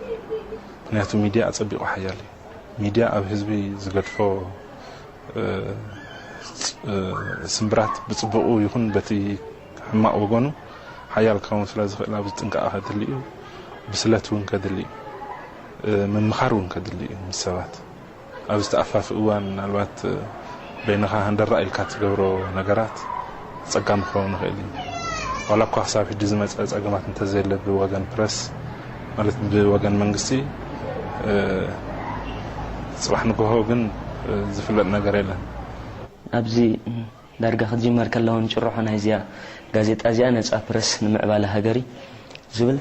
ምክንያቱ ሚድያ ኣጸቢቑ ሓያል እዩ። ሚድያ ኣብ ህዝቢ ዝገድፎ ስምብራት ብጽቡቑ ይኹን በቲ ሕማቕ ወገኑ ሓያል ክኸውን ስለ ዝኽእል ኣብዚ ጥንቃቐ ከድሊ እዩ። ብስለት እውን ከድሊ እዩ። ምምኻር እውን ከድሊ እዩ ምስ ሰባት። ኣብ ዝተኣፋፊ እዋን ምናልባት በይንኻ ሃንደራ ኢልካ ትገብሮ ነገራት ጸጋም ክኸውን ይኽእል እዩ። ዋላ እኳ ክሳብ ሕጂ ዝመጸ ጸገማት እንተዘየለ ብወገን ፕረስ ማለት ብወገን መንግስቲ ጽባሕ ንግሆ ግን ዝፍለጥ ነገር የለን። ኣብዚ ዳርጋ ክትጅመር ከላ እውን ጭርሖ ናይዚኣ ጋዜጣ እዚኣ ነጻ ፕረስ ንምዕባለ ሃገር እዩ ዝብል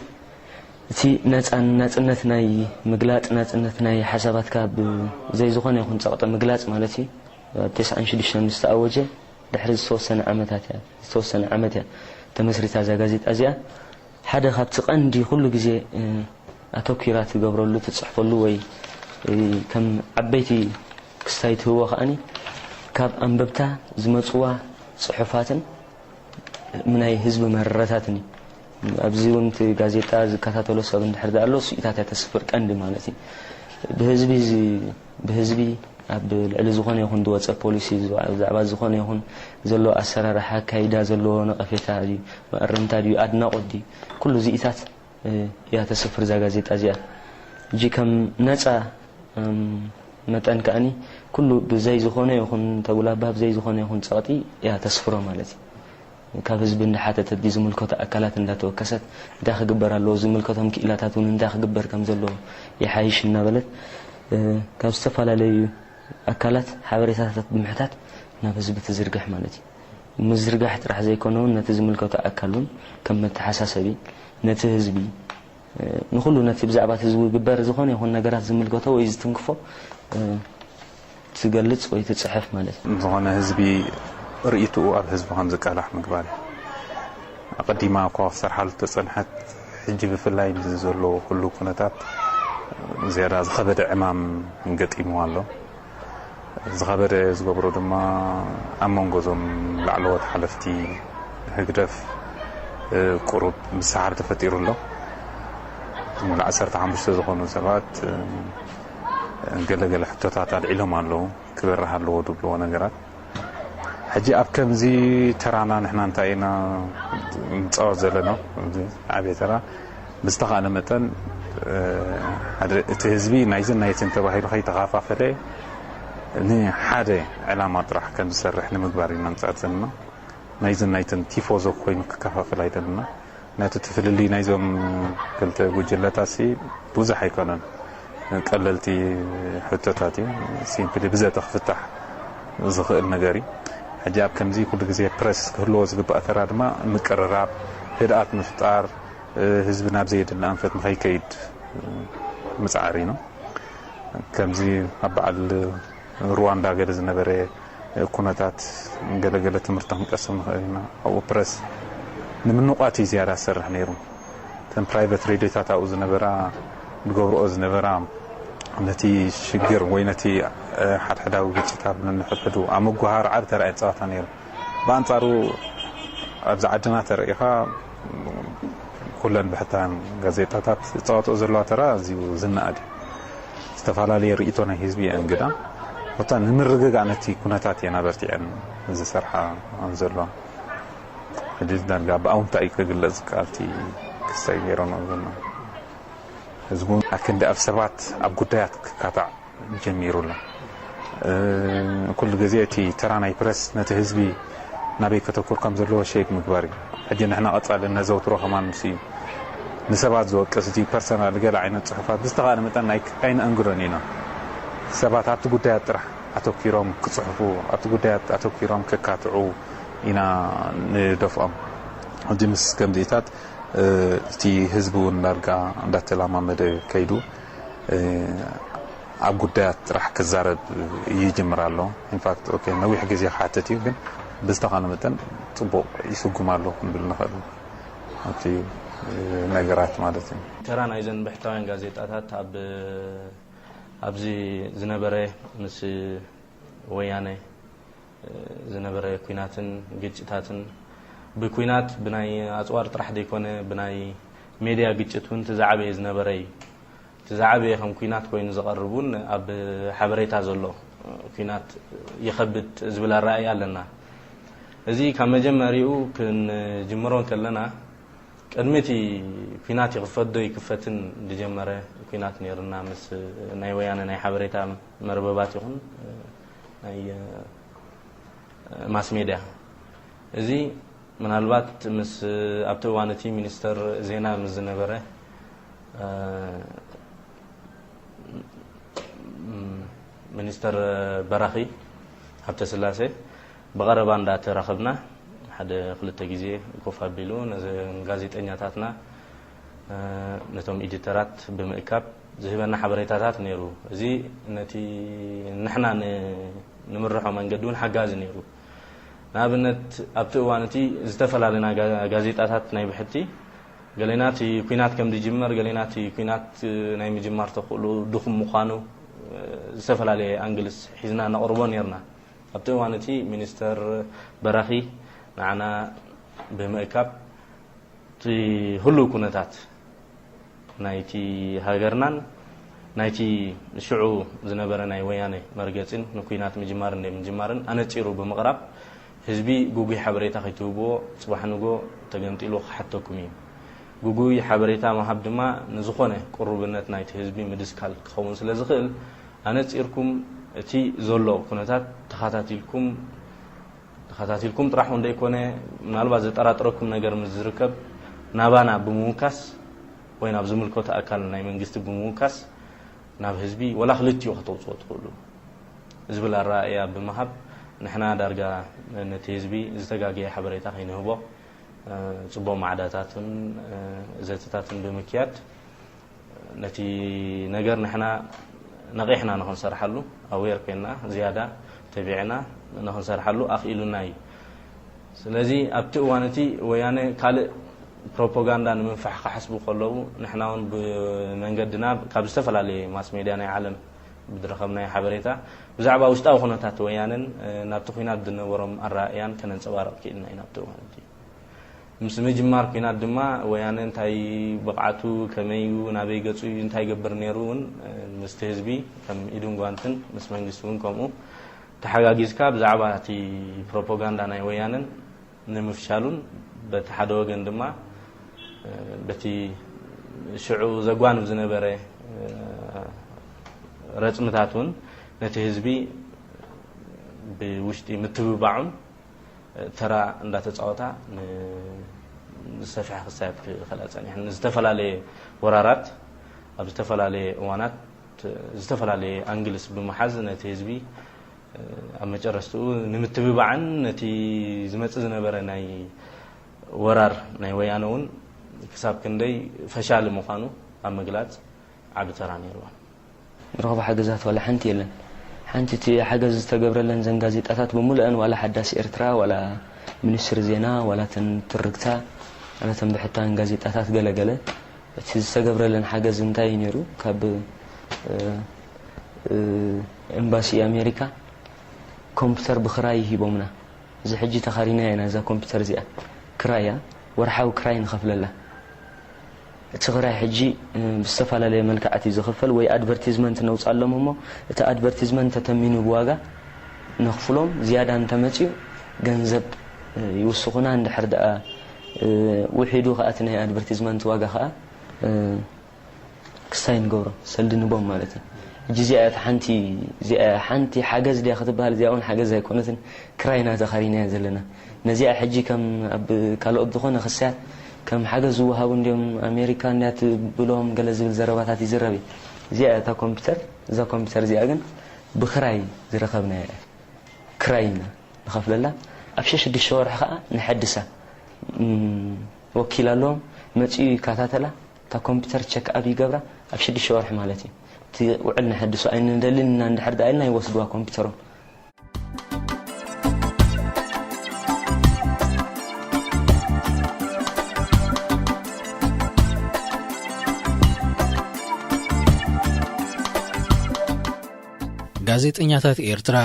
እቲ ነጻን ናጽነት ናይ ምግላጽ ናጽነት ናይ ሓሳባትካ ብዘይ ዝኾነ ይኹን ጸቕጢ ምግላጽ ማለት እዩ። ኣብ ተስዓን ሽዱሽተን ዝተኣወጀ ድሕሪ ዝተወሰነ ዓመታት እያ ዝተወሰነ ዓመት እያ ተመስሪታ እዛ ጋዜጣ እዚኣ። ሓደ ካብቲ ቀንዲ ኩሉ ግዜ ኣተኪራ ትገብረሉ ትፅሕፈሉ ወይ ከም ዓበይቲ ክስታይ ትህቦ ከዓኒ ካብ ኣንበብታ ዝመፅዋ ፅሑፋትን ናይ ህዝቢ መረረታትን እዩ። ኣብዚ እውን እቲ ጋዜጣ ዝከታተሎ ሰብ እንድሕር ዳኣሎ ስኢታት እያ ተስፍር ቀንዲ ማለት እዩ። ብህዝቢ ብህዝቢ ኣብ ልዕሊ ዝኾነ ይኹን ዝወፀ ፖሊሲ ብዛዕባ ዝኾነ ይኹን ዘሎ ኣሰራርሓ ኣካይዳ ዘለዎ ነቐፌታ ድዩ መእረምታ ድዩ ኣድናቖት ድዩ ኩሉ እዚኢታት እያ ተስፍር እዛ ጋዜጣ እዚኣ። ሕጂ ከም ነፃ መጠን ከኣኒ ኩሉ ብዘይ ዝኾነ ይኹን ተጉላባ ብዘይ ዝኾነ ይኹን ፀቕጢ እያ ተስፍሮ ማለት እዩ። ካብ ህዝቢ እንዳሓተተት ድዩ ዝምልከቶ ኣካላት እንዳተወከሰት እንታይ ክግበር ኣለዎ ዝምልከቶም ክኢላታት እውን እንታይ ክግበር ከም ዘለዎ ይሓይሽ እናበለት ካብ ዝተፈላለዩ ኣካላት ሓበሬታታት ብምሕታት ናብ ህዝቢ ትዝርግሕ ማለት እዩ። ምዝርጋሕ ጥራሕ ዘይኮነ እውን ነቲ ዝምልከቶ ኣካል እውን ከም መተሓሳሰቢ ነቲ ህዝቢ ንኩሉ ነቲ ብዛዕባ ህዝቢ ግበር ዝኾነ ይኹን ነገራት ዝምልከቶ ወይ ዝትንክፎ ትገልጽ ወይ ትጽሕፍ ማለት እዩ። ዝኾነ ህዝቢ ርእይትኡ ኣብ ህዝቢ ከም ዝቃላሕ ምግባር እዩ። ኣቐዲማ እኳ ክሰርሓሉ ተጸንሐት ሕጂ ብፍላይ ምስ ዘሎ ኩሉ ኩነታት ዝያዳ ዝኸበደ ዕማም ገጢምዋ ኣሎ። ዝኸበደ ዝገብሮ ድማ ኣብ መንጎ እዞም ላዕለዎት ሓለፍቲ ህግደፍ ቁሩብ ምስሓር ተፈጢሩ ኣሎ። ልዕሊ ዓሰርተ ሓሙሽተ ዝኾኑ ሰባት ገለ ገለ ሕቶታት ኣልዒሎም ኣለዉ። ክበርህ ኣለዎ ዝብልዎ ነገራት ሕጂ ኣብ ከምዚ ተራና ንሕና እንታይ ኢና ንፃወት ዘለና ዓብየ ተራ ብዝተኻእለ መጠን ሓደ እቲ ህዝቢ ናይዝን ናይትን ተባሂሉ ከይተኻፋፈለ ንሓደ ዕላማ ጥራሕ ከም ዝሰርሕ ንምግባር ኢና ንፃወት ዘለና ናይዝን ናይትን ቲፎዞ ኮይኑ ክከፋፈል ኣይደልና ናይቲ እቲ ፍልልይ ናይዞም ክልተ ጉጅለታትሲ ብዙሕ ኣይኮነን። ቀለልቲ ሕቶታት እዩ። ሲምፕሊ ብዘተ ክፍታሕ ዝኽእል ነገር እዩ። ሕጂ ኣብ ከምዚ ኩሉ ግዜ ፕረስ ክህልዎ ዝግባእ ተራ ድማ ምቅርራብ፣ ህድኣት ምፍጣር፣ ህዝቢ ናብ ዘየድሊ ኣንፈት ንኸይከይድ ምፅዓር እዩ። ከምዚ ኣብ በዓል ሩዋንዳ ገለ ዝነበረ ኩነታት ገለገለ ትምህርቲ ክንቀስም ንኽእል ኢና ኣብኡ ፕረስ ንምንቋት እዩ ዝያዳ ዝሰርሕ ነይሩ እተን ፕራይቨት ሬድዮታት ኣብኡ ዝነበራ ዝገብርኦ ዝነበራ ነቲ ሽግር ወይ ነቲ ሓድሕዳዊ ግጭት ኣብ ነንሕድሕዱ ኣብ ምጉሃር ዓብ ተራ ይፃወታ ነይሩ ብኣንፃሩ ኣብዚ ዓድና ተረኢኻ ኩለን ብሕታን ጋዜጣታት ዝፃወትኦ ዘለዋ ተራ ኣዝዩ ዝነኣድ እዩ። ዝተፈላለየ ርእይቶ ናይ ህዝቢ የእንግዳ። ኮታ ንምርግጋእ ነቲ ኩነታት እየን ኣበርቲዐን ዝሰርሓ ዘለዋ። ሕጂ ዳርጋ ብኣውንታ እዩ ክግለጽ ዝከኣል እቲ ክስታይ ገይሮም ኣብ ዘሎ። ህዝቢ እውን ኣክንዲ ኣብ ሰባት ኣብ ጉዳያት ክካታዕ ጀሚሩ ኣሎ። ኩሉ ግዜ እቲ ተራ ናይ ፕረስ ነቲ ህዝቢ ናበይ ከተኩር ከም ዘለዎ ሸይብ ምግባር እዩ። ሕጂ ንሕና ቀጻሊ እነዘውትሮ ከማን ምስ እዩ ንሰባት ዝወቅስ እቲ ፐርሰናል ገለ ዓይነት ጽሑፋት ብዝተኻእለ መጠን ኣይነእንግዶን ኢና። ሰባት ኣብቲ ጉዳያት ጥራሕ ኣተኪሮም ክጽሕፉ ኣብቲ ጉዳያት ኣተኪሮም ከካትዑ ኢና ንደፍኦም። ሕጂ ምስ ከምዚኢታት እቲ ህዝቢ እውን ዳርጋ እንዳተላማመደ ከይዱ ኣብ ጉዳያት ጥራሕ ክዛረብ ይጅምር ኣሎ። ኢንፋክት ኦኬ ነዊሕ ግዜ ክሓትት እዩ፣ ግን ብዝተኻነ መጠን ጽቡቕ ይስጉም ኣሎ ክንብል ንኽእል ኣብቲ ነገራት ማለት እዩ። ተራ ናይዘን ብሕታውያን ጋዜጣታት ኣብ ኣብዚ ዝነበረ ምስ ወያነ ዝነበረ ኲናትን ግጭታትን ብኲናት ብናይ ኣፅዋር ጥራሕ ዘይኮነ ብናይ ሜድያ ግጭት እውን እቲ ዝዓበየ ዝነበረ እዩ። እቲ ዝዓበየ ከም ኲናት ኮይኑ ዝቐርብ እውን ኣብ ሓበሬታ ዘሎ ኲናት ይኸብድ ዝብል ኣረኣእያ ኣለና። እዚ ካብ መጀመሪኡ ክንጅምሮ እንከለና ቅድሚ እቲ ኲናት ይኽፈት ዶ ይክፈትን ዝጀመረ ኲናት ነይርና ምስ ናይ ወያነ ናይ ሓበሬታ መርበባት ይኹን ናይ ማስ ሜድያ። እዚ ምናልባት ምስ ኣብቲ እዋን እቲ ሚኒስተር ዜና ምስ ዝነበረ ሚኒስተር በራኺ ሃብተስላሴ ብቐረባ እንዳተራኸብና ሓደ ክልተ ግዜ ኮፍ ኣቢሉ ነዘን ጋዜጠኛታትና ነቶም ኤዲተራት ብምእካብ ዝህበና ሓበሬታታት ነይሩ። እዚ ነቲ ንሕና ን- ንምርሖ መንገዲ እውን ሓጋዚ ነይሩ። ንኣብነት ኣብቲ እዋን እቲ ዝተፈላለና ጋ- ጋዜጣታት ናይ ብሕቲ ገሌና እቲ ኲናት ከም ዝጅመር ገሌና እቲ ኲናት ናይ ምጅማር ተኽእሎ ድኹም ምዃኑ ዝተፈላለየ ኣንግልስ ሒዝና ነቕርቦ ነይርና። ኣብቲ እዋን እቲ ሚኒስተር በራኺ ንዓና ብምእካብ እቲ ህሉው ኩነታት ናይቲ ሃገርናን ናይቲ ሽዑ ዝነበረ ናይ ወያነ መርገጺን ንኲናት ምጅማርን ዘይምጅማርን ኣነጺሩ ብምቕራብ ህዝቢ ግጉይ ሓበሬታ ከይትህብዎ ጽባሕ ንጎ ተገምጢሉ ክሓተኩም እዩ። ግጉይ ሓበሬታ ምሃብ ድማ ንዝኾነ ቅሩብነት ናይቲ ህዝቢ ምድስካል ክኸውን ስለ ዝኽእል ኣነጺርኩም እቲ ዘሎ ኩነታት ተኸታቲልኩም ተኸታቲልኩም ጥራሕ እውን ዘይኮነ ምናልባት ዘጠራጥረኩም ነገር ምስ ዝርከብ ናባና ብምውካስ ወይ ናብ ዝምልከቶ ኣካል ናይ መንግስቲ ብምውካስ ናብ ህዝቢ ወላ ክልቲኡ ከተውፅኦ ትኽእሉ ዝብል ኣረኣእያ ብምሃብ ንሕና ዳርጋ ነቲ ህዝቢ ዝተጋገየ ሓበሬታ ከይንህቦ ፅቡቕ ማዕዳታትን ዘተታትን ብምክያድ ነቲ ነገር ንሕና ነቒሕና ንኽንሰርሓሉ ኣዌር ኮይና ዝያዳ ተቢዕና ንኽንሰርሓሉ ኣኽኢሉና እዩ። ስለዚ ኣብቲ እዋን እቲ ወያነ ካልእ ፕሮፓጋንዳ ንምንፋሕ ክሓስቡ ከለዉ ንሕና እውን ብመንገድና ካብ ዝተፈላለየ ማስ ሜድያ ናይ ዓለም ብዝረኸብናዮ ሓበሬታ ብዛዕባ ውሽጣዊ ኩነታት ወያነን ናብቲ ኲናት ዝነበሮም ኣረኣእያን ከነንፀባርቕ ክኢልና ኢና ኣብቲ እዋን እቲ። ምስ ምጅማር ኲናት ድማ ወያነ እንታይ ብቕዓቱ ከመይ እዩ ናበይ ገጹ እዩ እንታይ ይገብር ነይሩ እውን ምስቲ ህዝቢ ከም ኢድን ጓንትን ምስ መንግስቲ እውን ከምኡ ተሓጋጊዝካ ብዛዕባ እቲ ፕሮፓጋንዳ ናይ ወያነን ንምፍሻሉን በቲ ሓደ ወገን ድማ በቲ ሽዑ ዘጓንብ ዝነበረ ረፅምታት እውን ነቲ ህዝቢ ብውሽጢ ምትብባዑን ተራ እንዳተፃወታ ንዝሰፍሐ ክሳብ ክኸላ ፀኒሐን ዝተፈላለየ ወራራት ኣብ ዝተፈላለየ እዋናት ዝተፈላለየ ኣንግልስ ብምሓዝ ነቲ ህዝቢ ኣብ መጨረስትኡ ንምትብባዕን ነቲ ዝመፅእ ዝነበረ ናይ ወራር ናይ ወያነ እውን ክሳብ ክንደይ ፈሻሊ ምዃኑ ኣብ ምግላፅ ዓቢ ተራ ነይርዋ። ዝረኽቦ ሓገዛት ዋላ ሓንቲ የለን። ሓንቲ እቲ ሓገዝ ዝተገብረለን ዘን ጋዜጣታት ብምሉአን ዋላ ሓዳስ ኤርትራ ዋላ ሚኒስትሪ ዜና ዋላ ተን ትርግታ ዋላ ተን ብሕታን ጋዜጣታት ገለገለ እቲ ዝተገብረለን ሓገዝ እንታይ እዩ ነይሩ? ካብ ኤምባሲ ኣሜሪካ ኮምፒተር ብክራይ ሂቦምና። እዚ ሕጂ ተኻሪና ኢና እዛ ኮምፒተር እዚኣ ክራያ ወርሓዊ ክራይ ንኸፍለላ። እቲ ክራይ ሕጂ ብዝተፈላለየ መልክዓት እዩ ዝኽፈል ወይ ኣድቨርቲዝመንት ነውፅኣሎም እሞ እቲ ኣድቨርቲዝመንት ተተሚኑ ብዋጋ ነኽፍሎም ዝያዳ እንተመፅኡ ገንዘብ ይውስኹና እንድሕር ደኣ ውሒዱ ከዓ እቲ ናይ ኣድቨርቲዝመንት ዋጋ ከዓ ክሳይ ንገብሮ ሰልዲ ንቦም ማለት እዩ። ሕጂ እዚኣ እታ ሓንቲ እዚኣ ሓንቲ ሓገዝ ድያ ክትበሃል እዚኣ እውን ሓገዝ ኣይኮነትን ክራይ ኢና ተኻሪናያ ዘለና። ነዚኣ ሕጂ ከም ኣብ ካልኦት ዝኾነ ክስያት ከም ሓገዝ ዝወሃቡ እንዲዮም ኣሜሪካ እንድያ ትብሎም ገለ ዝብል ዘረባታት ይዝረብ እዩ። እዚኣ እታ ኮምፒውተር እዛ ኮምፒውተር እዚኣ ግን ብክራይ ዝረኸብናያ እያ። ክራይ ኢና ንኸፍለላ ኣብ ሸሽዱሽተ ወርሒ ከዓ ንሐድሳ። ወኪል ኣለዎም መፂኡ ይከታተላ እታ ኮምፒተር ቸክ ኣብ ይገብራ ኣብ ሽዱሽተ ወርሒ ማለት እዩ እቲ ውዕል ንሐድሶ ኣይንደልን ኢና እንድሕር ደኣ ኢልና ይወስድዋ ኮምፒተሮም። ጋዜጠኛታት ኤርትራ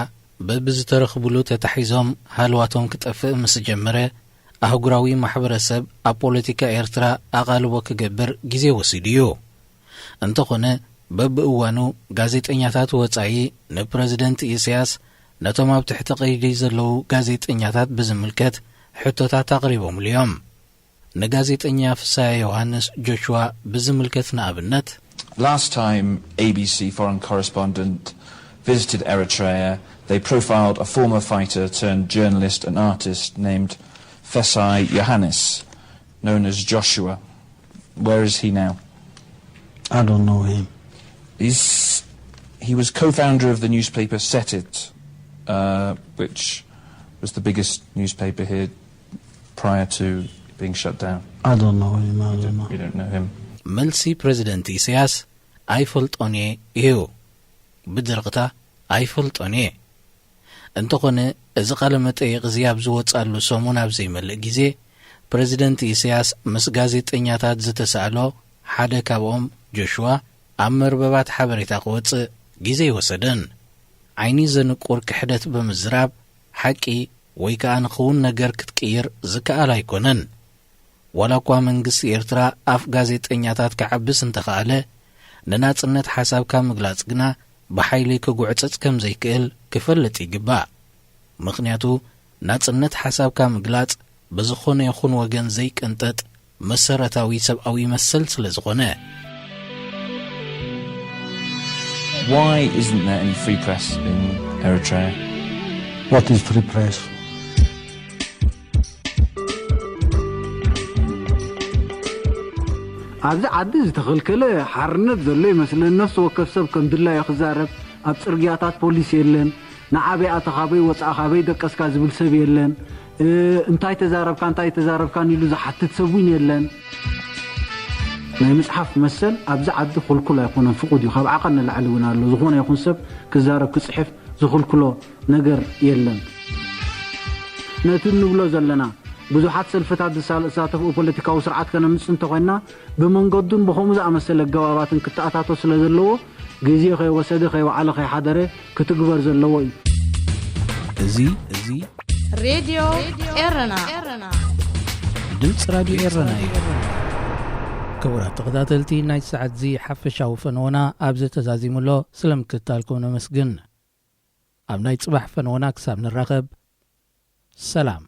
በብዝተረኽብሉ ተታሒዞም ሃልዋቶም ክጠፍእ ምስ ጀመረ ኣህጉራዊ ማሕበረሰብ ኣብ ፖለቲካ ኤርትራ ኣቓልቦ ክገብር ግዜ ወሲዱ እዩ። እንተኾነ፣ በብእዋኑ ጋዜጠኛታት ወጻኢ ንፕረዚደንት ኢሳያስ ነቶም ኣብ ትሕቲ ቀይዲ ዘለዉ ጋዜጠኛታት ብዝምልከት ሕቶታት ኣቕሪቦምሉ እዮም። ንጋዜጠኛ ፍስሃ ዮሃንስ ጆሽዋ ብዝምልከት ንኣብነት፣ Last time A B C foreign correspondent visited Eritrea, they profiled a former fighter turned journalist and artist named Fesai Yohannes, known as Joshua. Where is he now? I don't know him. He's, he was co-founder of the newspaper Setit, uh, which was the biggest newspaper here prior to being shut down. I don't know him. I don't know. You don't know him. መልሲ ፕረዚደንት ኢሳያስ ኣይፈልጦን እየ እዩ። ብድርቕታ ኣይፈልጦን እየ። እንተኾነ፣ እዚ ቃለ መጠይቕ እዚ ኣብ ዝወጻሉ ሰሙን ኣብ ዘይመልእ ግዜ፣ ፕረዚደንት ኢሳያስ ምስ ጋዜጠኛታት ዝተሳእሎ ሓደ ካብኦም፣ ጆሽዋ፣ ኣብ መርበባት ሓበሬታ ክወጽእ ግዜ ኣይወሰደን። ዓይኒ ዘንቁር ክሕደት ብምዝራብ፣ ሓቂ ወይ ከኣ ንኽውን ነገር ክትቅይር ዝከኣል ኣይኮነን። ዋላ እኳ መንግስቲ ኤርትራ ኣፍ ጋዜጠኛታት ክዓብስ እንተኸኣለ፣ ንናጽነት ሓሳብካ ምግላጽ ግና ብሓይሊ ክጉዕጽጽ ከም ዘይክእል ክፈልጥ ይግባእ። ምኽንያቱ፣ ናጽነት ሓሳብካ ምግላጽ ብዝኾነ ይኹን ወገን ዘይቅንጠጥ መሰረታዊ ሰብኣዊ መሰል ስለ ዝኾነ። Why isn't there any free press in Eritrea? What is free press? ኣብዚ ዓዲ ዝተኸልከለ ሓርነት ዘሎ ይመስለን። ነፍሲ ወከፍ ሰብ ከም ድላዩ ክዛረብ፣ ኣብ ጽርግያታት ፖሊስ የለን። ንዓበይ ኣተኻ፣ ኣበይ ወጻእኻ፣ ኣበይ ደቀስካ ዝብል ሰብ የለን። እ፣ እንታይ ተዛረብካ፣ እንታይ ተዛረብካን ኢሉ ዝሓትት ሰብ እውን የለን። ናይ ምጽሓፍ መሰል ኣብዚ ዓዲ ክልኩል ኣይኮነን፣ ፍቑድ እዩ። ካብ ዓቐን ንላዕሊ እውን ኣሎ። ዝኾነ ይኹን ሰብ ክዛረብ ክጽሕፍ ዝኽልክሎ ነገር የለን። ነቲ እንብሎ ዘለና ብዙሓት ሰልፍታት ዝሳተፍኡ ፖለቲካዊ ስርዓት ከነምጽእ እንተኾይንና፣ ብመንገዱን ብኸምኡ ዝኣመሰለ ኣገባባትን ክተኣታቶ ስለ ዘለዎ፣ ግዜ ከይወሰደ፣ ከይወዓለ፣ ከይሓደረ ክትግበር ዘለዎ እዩ። እዚ እዚ ሬድዮ ኤረና ድምፂ ራድዮ ኤረና እዩ። ክቡራት ተኸታተልቲ፣ ናይ ሰዓት እዚ ሓፈሻዊ ፈነወና ኣብዚ ተዛዚሙ ኣሎ። ስለ ምክትታልኩም ነመስግን። ኣብ ናይ ጽባሕ ፈነወና ክሳብ ንራኸብ፣ ሰላም።